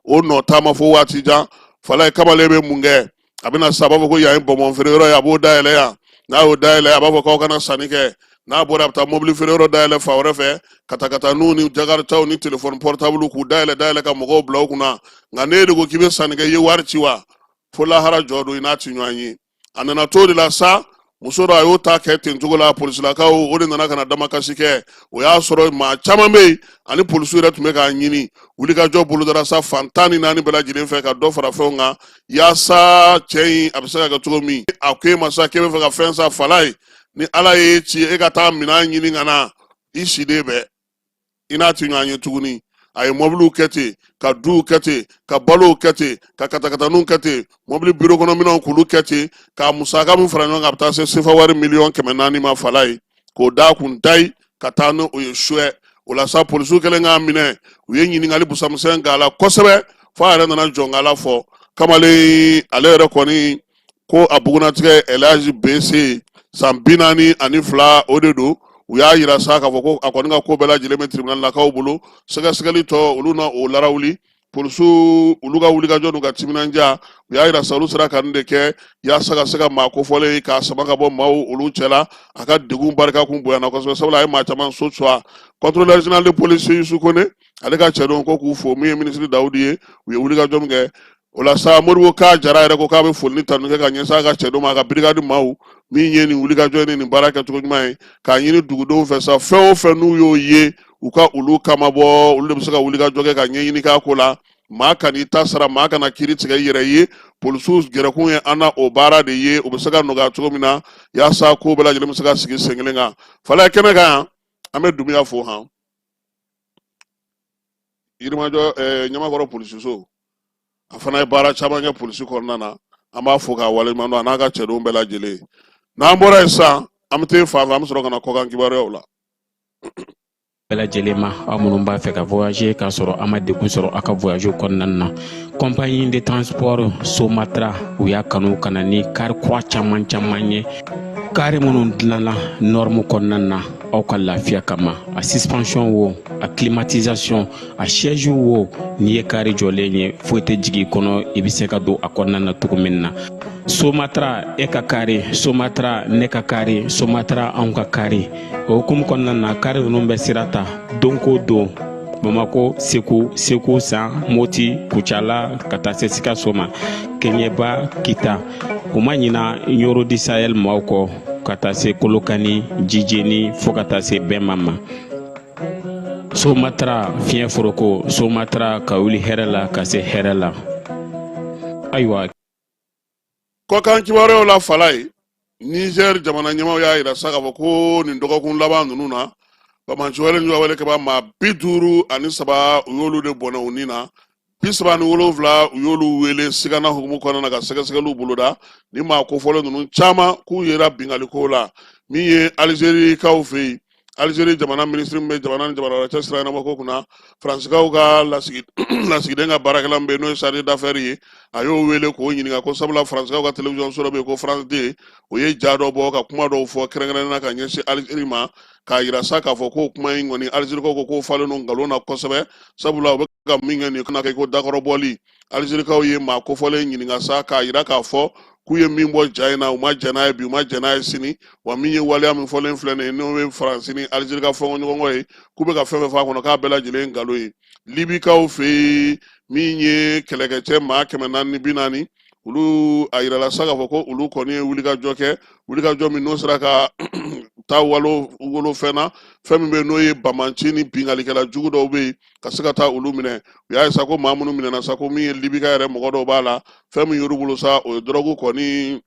o nɔ taama fo waati jan. Falaye, kamalen bɛ mun kɛ? A bɛna sa, a b'a fɔ ko yan ye bɔnbɔn feere yɔrɔ ye, a b'o dayɛlɛ yan. N'a y'o dayɛlɛ, a b'a fɔ k'aw kana sanni kɛ. N'a bɔra, a bɛ taa mobili feere yɔrɔ dayɛlɛ fan wɛrɛ fɛ, ka taa ka taa n'u ni jakaritaw ni telefɔni pɔritabulu k'u dayɛlɛ dayɛlɛ ka mɔgɔw bila u kunna. Nka n'e de ko k'i bɛ sanni kɛ, i ye wari ci wa, fo lahara jɔ don, i n'a ti ɲɔgɔn ye. A nana t'o de la sa, Muso dɔ a y'o ta kɛ ten cogo la, polisilakaw o de nana ka na damakasi kɛ. O y'a sɔrɔ maa caman bɛ yen ani polisiw yɛrɛ tun bɛ k'a ɲini. Wulikajɔ bolodara sa fan 14 bɛɛ lajɛlen fɛ ka dɔ fara fɛnw kan yaasa cɛ in a bɛ se ka kɛ cogo min. A ko e ma sa k'e bɛ fɛ ka fɛn san fala ye, ni Ala y'e ci e ka taa minɛn ɲini ka na, i siden bɛɛ i n'a ti ɲɔgɔn ye tuguni. A ye mɔbiliw kɛ ten, ka duw kɛ ten, ka balow kɛ ten, ka katakataniw kɛ ten, mɔbili biro kɔnɔ minɛnw k'olu kɛ ten, ka musaka min fara ɲɔgɔn kan, a bɛ taa se sefa wari 400 miliyɔn ma fala ye, k'o d'a kun dayi ka taa n'o ye suɛ. O la sa, polisiw kɛlen k'a minɛ, u ye ɲininkali busamisɛn k'a la kosɛbɛ, fo a yɛrɛ nana jɔnkala fɔ. Kamalen ale yɛrɛ kɔni ko a bugunnatigɛ Elaji Bese, san 42 o de don. U y'a yira sa k'a fɔ ko a kɔni ka ko bɛɛ lajɛlen bɛ tribunal lakaw bolo, sɛgɛsɛgɛli tɔ olu na o larawuli. Polisiw olu ka wulikajɔ n'u ka timinandiya, u y'a yira sa olu sera ka nin de kɛ yaasa ka se ka maa kofɔlen k'a sama ka bɔ maaw olu cɛla. A ka degun barika kun bonyana kosɛbɛ, sabula a ye maa caman so suwa. Contrôleur général de police Yusu Kone, ale ka cɛdenw ko k'u fo, min ye minisiri Dawudi ye, u ye wulikajɔ min kɛ. O la sa, Modibo Ka Jara yɛrɛ ko k'a bɛ foli ni tanu kɛ ka ɲɛsin a ka cɛdenw ma, a ka brigade maaw min ye nin wulikajɔ ni nin baara kɛcogo ɲuman ye, k'a ɲini dugudenw fɛ sa, fɛn o fɛn n'u y'o ye, u ka olu kama bɔ, olu de bɛ se ka wulikajɔ kɛ ka ɲɛɲini k'a ko la. Maa kan'i ta sara, maa kana kiiri tigɛ i yɛrɛ ye. Polisiw gɛrɛkun ye an na o baara de ye, o bɛ se ka nɔgɔya cogo min na yaasa ko bɛɛ lajɛlen bɛ se ka sigi sen kelen kan. Fala kɛnɛ kan yan, an bɛ Dunbiya fo han Yirimajɔ Ɲamakɔrɔ polisiso. A fana ye baara caman kɛ polisi kɔnɔna na. An b'a fo k'a waleɲuman dɔn, a n'a ka cɛdenw bɛɛ lajɛlen. N'an bɔra yen sisan, an bɛ taa fan fɛ, an bɛ sɔrɔ ka na kɔkan kibaruyaw la. Bɛɛ lajɛlen ma, aw minnu b'a fɛ ka voyager k'a sɔrɔ a ma degun sɔrɔ aw ka voyage kɔnɔna na, compagnie de transport Somatra, u y'a kanu ka na ni kari kura caman caman ye, kari minnu dilanna norme kɔnɔna na aw ka lafiya kama. A suspension wo, a climatisation, a siège wo, n'i ye kari jɔlen ye, foyi tɛ jigin i kɔnɔ, i bɛ se ka don a kɔnɔna na cogo min na. Somatra, e ka kari, Somatra, ne ka kari, Somatra, anw ka kari. O hukumu kɔnɔna na, kari ninnu bɛ sira ta don ko don Bamako, Segu, Segu San, Moti, Kucala, ka taa se Sikaso ma, Keɲeba, Kita. U ma ɲina Ɲoro du Sahel maaw kɔ, ka taa se Kolokani, Jijeni, fo ka taa se Bɛma ma. Somatra, fiɲɛ foroko, Somatra, ka wuli hɛrɛ la ka se hɛrɛ la. Ayiwa. Kɔkan kibaruyaw la, fala ye, Niger jamana ɲɛmaaw y'a yira sa k'a fɔ ko nin dɔgɔkun laban ninnu na, banbaanciwale ni wale kɛba maa 53, u y'olu de bɔnɛ u ni na. 37, u y'olu wele sigana hukumu kɔnɔna na ka sɛgɛsɛgɛliw boloda. Ni maa kofɔlen ninnu caman k'u yera binkanliko la. Min ye Alizerikaw fɛ yen, Alizeri jamana minisiri min bɛ jamana ni jamana wɛrɛ cɛ sira ɲɛnabɔko kunna, Faransikaw ka lasigiden ka baarakɛla min bɛ yen, n'o ye chargé d'affaires ye, a y'o wele k'o ɲininka ko sabula Faransikaw ka télévision so dɔ bɛ yen ko France 2, o ye ja dɔ bɔ ka kuma dɔw fɔ kɛrɛnkɛrɛnnenya na ka ɲɛsin Alizeri ma, k'a yira sa k'a fɔ k'o kuma in kɔni, Alizerikaw ko k'o falen don nkalon na kosɛbɛ, sabula u bɛ ka min kɛ nin kana kɛ ko dakɔrɔbɔli. Alizerikaw ye maa kofɔlen ɲininka sa k'a yira k'a fɔ k'u ye min bɔ ja in na, u ma jɛn n'a ye bi, u ma jɛn n'a ye sini. Wa min ye waleya min fɔlen filɛ nin ye, n'o ye Faransi ni Alizeri ka fɔɲɔgɔnkɔ ye, k'u bɛ ka fɛn fɛn fɔ a kɔnɔ, k'a bɛɛ lajɛlen ye nkalon ye. Libikaw fɛ yen, min ye kɛlɛkɛcɛ maa 440, olu a yirala sa k'a fɔ ko olu kɔni ye wulikajɔ kɛ, wulikajɔ min n'o sera ka taa walo wolo fɛn na, fɛn min bɛ yen n'o ye banbaanci ni binkannikɛla jugu dɔw bɛ yen, ka se ka taa olu minɛ. U y'a ye sa ko maa minnu minɛna sa, ko min ye Libika yɛrɛ mɔgɔ dɔw b'a la. Fɛn min yer'u bolo sa, o ye dɔrɔgu kɔni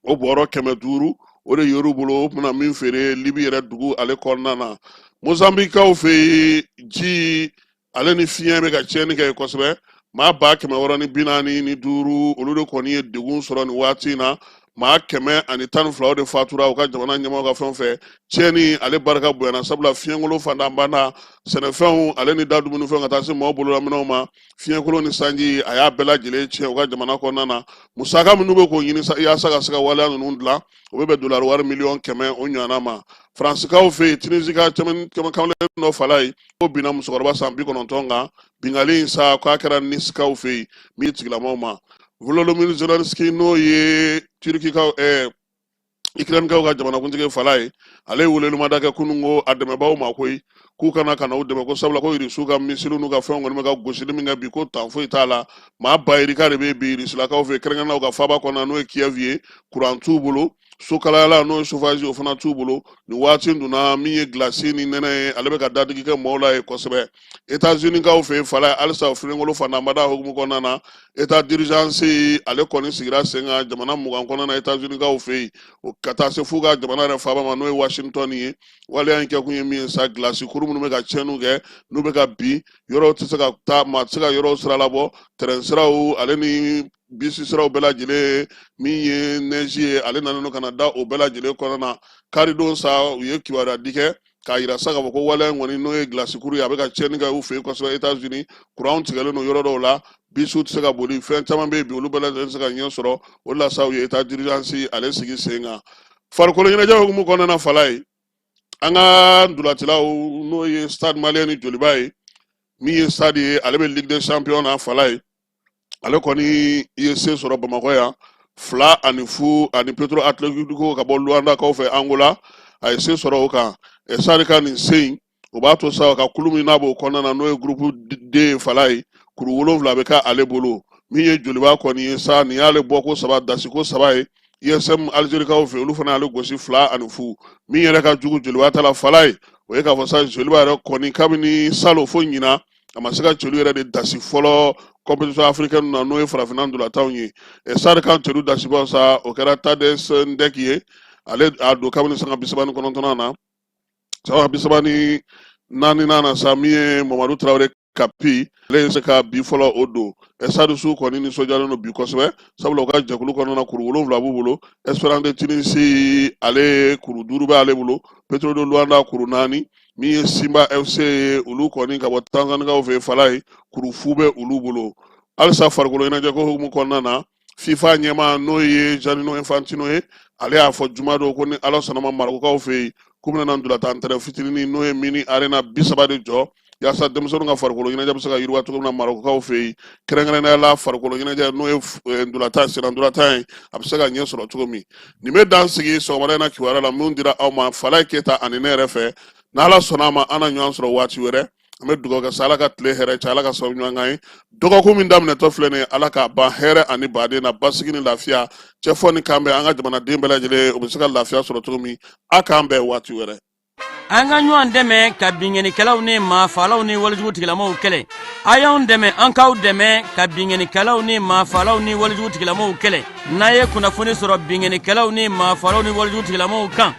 o bɔrɔ 500, o de yer'u bolo, o tun min feere Libi yɛrɛ dugu ale kɔnɔna na. Mozambikaw fɛ yen, ji ale ni fiɲɛ bɛ ka tiɲɛni kɛ kosɛbɛ. Maa 645, olu de kɔni ye degun sɔrɔ nin waati in na. Maa 112 de fatura u ka jamana ɲɛmaaw ka fɛn fɛ. Tiɲɛni ale barika bonyana, sabula fiɲɛkolon fantanbanda, sɛnɛfɛnw ale ni da dumunifɛnw, ka taa se maaw bololaminɛw ma, fiɲɛkolon ni sanji a y'a bɛɛ lajɛlen tiɲɛ u ka jamana kɔnɔna na. Musaka minnu bɛ k'o ɲini yaasa ka se ka waleya ninnu dilan, o bɛ bɛn dolari wari 100 miliyɔn o ɲɔgɔnna ma. Faransikaw fɛ yen, Tunisie ka kamalen dɔ fala ye ko binna musokɔrɔba san 90 kan. Binkanni in sa, k'a kɛra Nisikaw fɛ yen, min tigilamaw ma. Volodymyr Zelensky, n'o ye Turkikaw Ukrainekaw ka jamanakuntigi fala ye, ale ye welewelemada kɛ kunun ko a dɛmɛbaaw ma koyi, k'u kana ka na u dɛmɛ, ko sabula ko Irisiw ka misiliw n'u ka fɛnw kɔni bɛ ka gosili min kɛ bi, ko tan foyi t'a la. Maa ba yirika de bɛ bi Irisilakaw fɛ, kɛrɛnkɛrɛnnenya u ka faaba kɔnɔna, n'o ye Kiev ye, kuran t'u bolo. Sokalayala n'o ye chauffage, o fana t'u bolo nin waati in dun na. Min ye gilasi ni nɛnɛ ye, ale bɛ ka dadigi kɛ maaw la ye kosɛbɛ Etats-Unis kaw fɛ yen. Fala halisa o filenkolo fantanbada hukumu kɔnɔna na, état d'urgence ale kɔni sigira sen kan jamana 20 kɔnɔna na Etats-Unis kaw fɛ yen, o ka taa se f'u ka jamana yɛrɛ faaba ma, n'o ye Washington ye. Waleya in kɛkun ye min ye sa, gilasi kuru minnu bɛ ka tiɲɛniw kɛ, n'u bɛ ka bin, yɔrɔw tɛ se ka taa, maa tɛ se ka yɔrɔw sira labɔ, tɛrɛn siraw ale ni bisi siraw bɛɛ lajɛlen. Min ye neige ye, ale nalen don ka na da o bɛɛ lajɛlen kɔnɔna na. Karidon sa, u ye kibaruya di kɛ k'a yira sa k'a fɔ ko waleya in kɔni, n'o ye gilasikuru ye, a bɛ ka tiɲɛni kɛ u fɛ yen kosɛbɛ Etats-Unis. Kuranw tigɛlen don yɔrɔ dɔw la, bisiw tɛ se ka boli, fɛn caman bɛ yen bi, olu bɛɛ lajɛlen tɛ se ka ɲɛ sɔrɔ. O de la sa, u ye état d'urgence ale sigi sen kan. Farikolo ɲɛnajɛ hukumu kɔnɔna na, fala ye, an ka ntolacilaw, n'o ye Stade Malien ni Joliba ye, min ye Stade ye, ale bɛ Ligue des Champions na. Fala ye, ale kɔni ye se sɔrɔ Bamakɔ yan 2-0 ani Petro Atletico ka bɔ Luandakaw fɛ Angola. A ye se sɔrɔ o kan. Stade ka nin se in, o b'a to sa ka kulu min n'a b'o kɔnɔna na, n'o ye groupe D ye, fala ye, kuru 7 bɛ kɛ ale bolo. Min ye Joliba kɔni ye sa, nin y'ale bɔko saba, dasiko saba ye USM Alizerikaw fɛ, olu fana y'ale gosi 2-0. Min yɛrɛ ka jugu Joliba ta la, fala ye, o ye k'a fɔ sa Joliba yɛrɛ kɔni, kabini salon fo ɲinan, a ma se ka celu yɛrɛ de dasi fɔlɔ compétition africaine na, n'o ye farafinna ntolatanw ye. Stade ka celu dasibaw sa, o kɛra Tades Ndɛki ye. Ale a don kabini sanga 39nan na, sanga 34nan na sa, min ye Mamadu Tarawele Kapi, ale ye se ka bi fɔlɔ o don. Stade su kɔni nisɔndiyalen don bi kosɛbɛ, sabula u ka jɛkulu kɔnɔna na, kuru 7 b'u bolo. Esperance de Tunisie, ale kuru 5 bɛ ale bolo. Petro de Luanda, kuru 4. Min ye Simba FC ye, olu kɔni ka bɔ Tanzanikaw fɛ, fala ye, kuru 0 bɛ olu bolo. Halisa farikolo ɲɛnajɛko hukumu kɔnɔna na, FIFA ɲɛmaa, n'o ye Gianni Infantino ye, ale y'a fɔ juma don ko ni Ala sɔnna ma, Marɔkukaw fɛ yen, k'u bɛna na ntolatan terrain fitinin, n'o ye mini arena 30 de jɔ, yaasa denmisɛnninw ka farikolo ɲɛnajɛ bɛ se ka yiriwa cogo min na Marɔkukaw fɛ yen, kɛrɛnkɛrɛnnenya la farikolo ɲɛnajɛ, n'o ye ntolatan, senna ntolatan ye, a bɛ se ka ɲɛ sɔrɔ cogo min. Nin bɛ dan sigi sɔgɔmada in na kibaruya la min dira aw ma Falaye Keyita ani ne yɛrɛ fɛ. N'Ala sɔnna a ma, an na ɲɔgɔn sɔrɔ waati wɛrɛ. An bɛ dugawu kɛ sa, Ala ka tile hɛrɛ cɛ, Ala ka sababu ɲuman k'an ye. Dɔgɔkun min daminɛtɔ filɛ nin ye, Ala k'a ban hɛrɛ ani baden na, basigi ni lafiya, cɛfɔ ni kanbɛn, an ka jamanaden bɛɛ lajɛlen, o bɛ se ka lafiya sɔrɔ cogo min. A k'an bɛn waati wɛrɛ. An ka ɲɔgɔn dɛmɛ ka binkannikɛlaw ni maafaalaw ni walejugu tigilamaw kɛlɛ. A y'anw dɛmɛ, an k'aw dɛmɛ ka binkannikɛlaw ni maafaalaw ni walejugu tigilamaw kɛlɛ. N'a ye kunnafoni sɔrɔ binkannikɛlaw ni maafaalaw ni walejugu tigilamaw kan,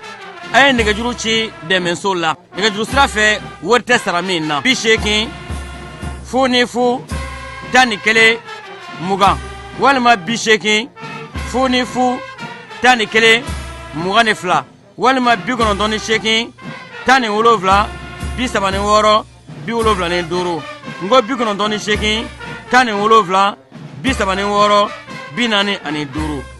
a ye nɛgɛjuru ci dɛmɛso la nɛgɛjuru sira fɛ, wari tɛ sara min na: 80 00 11 20 walima 80 00 11 22 walima 98 17 36 75. N ko 98 17 36 45.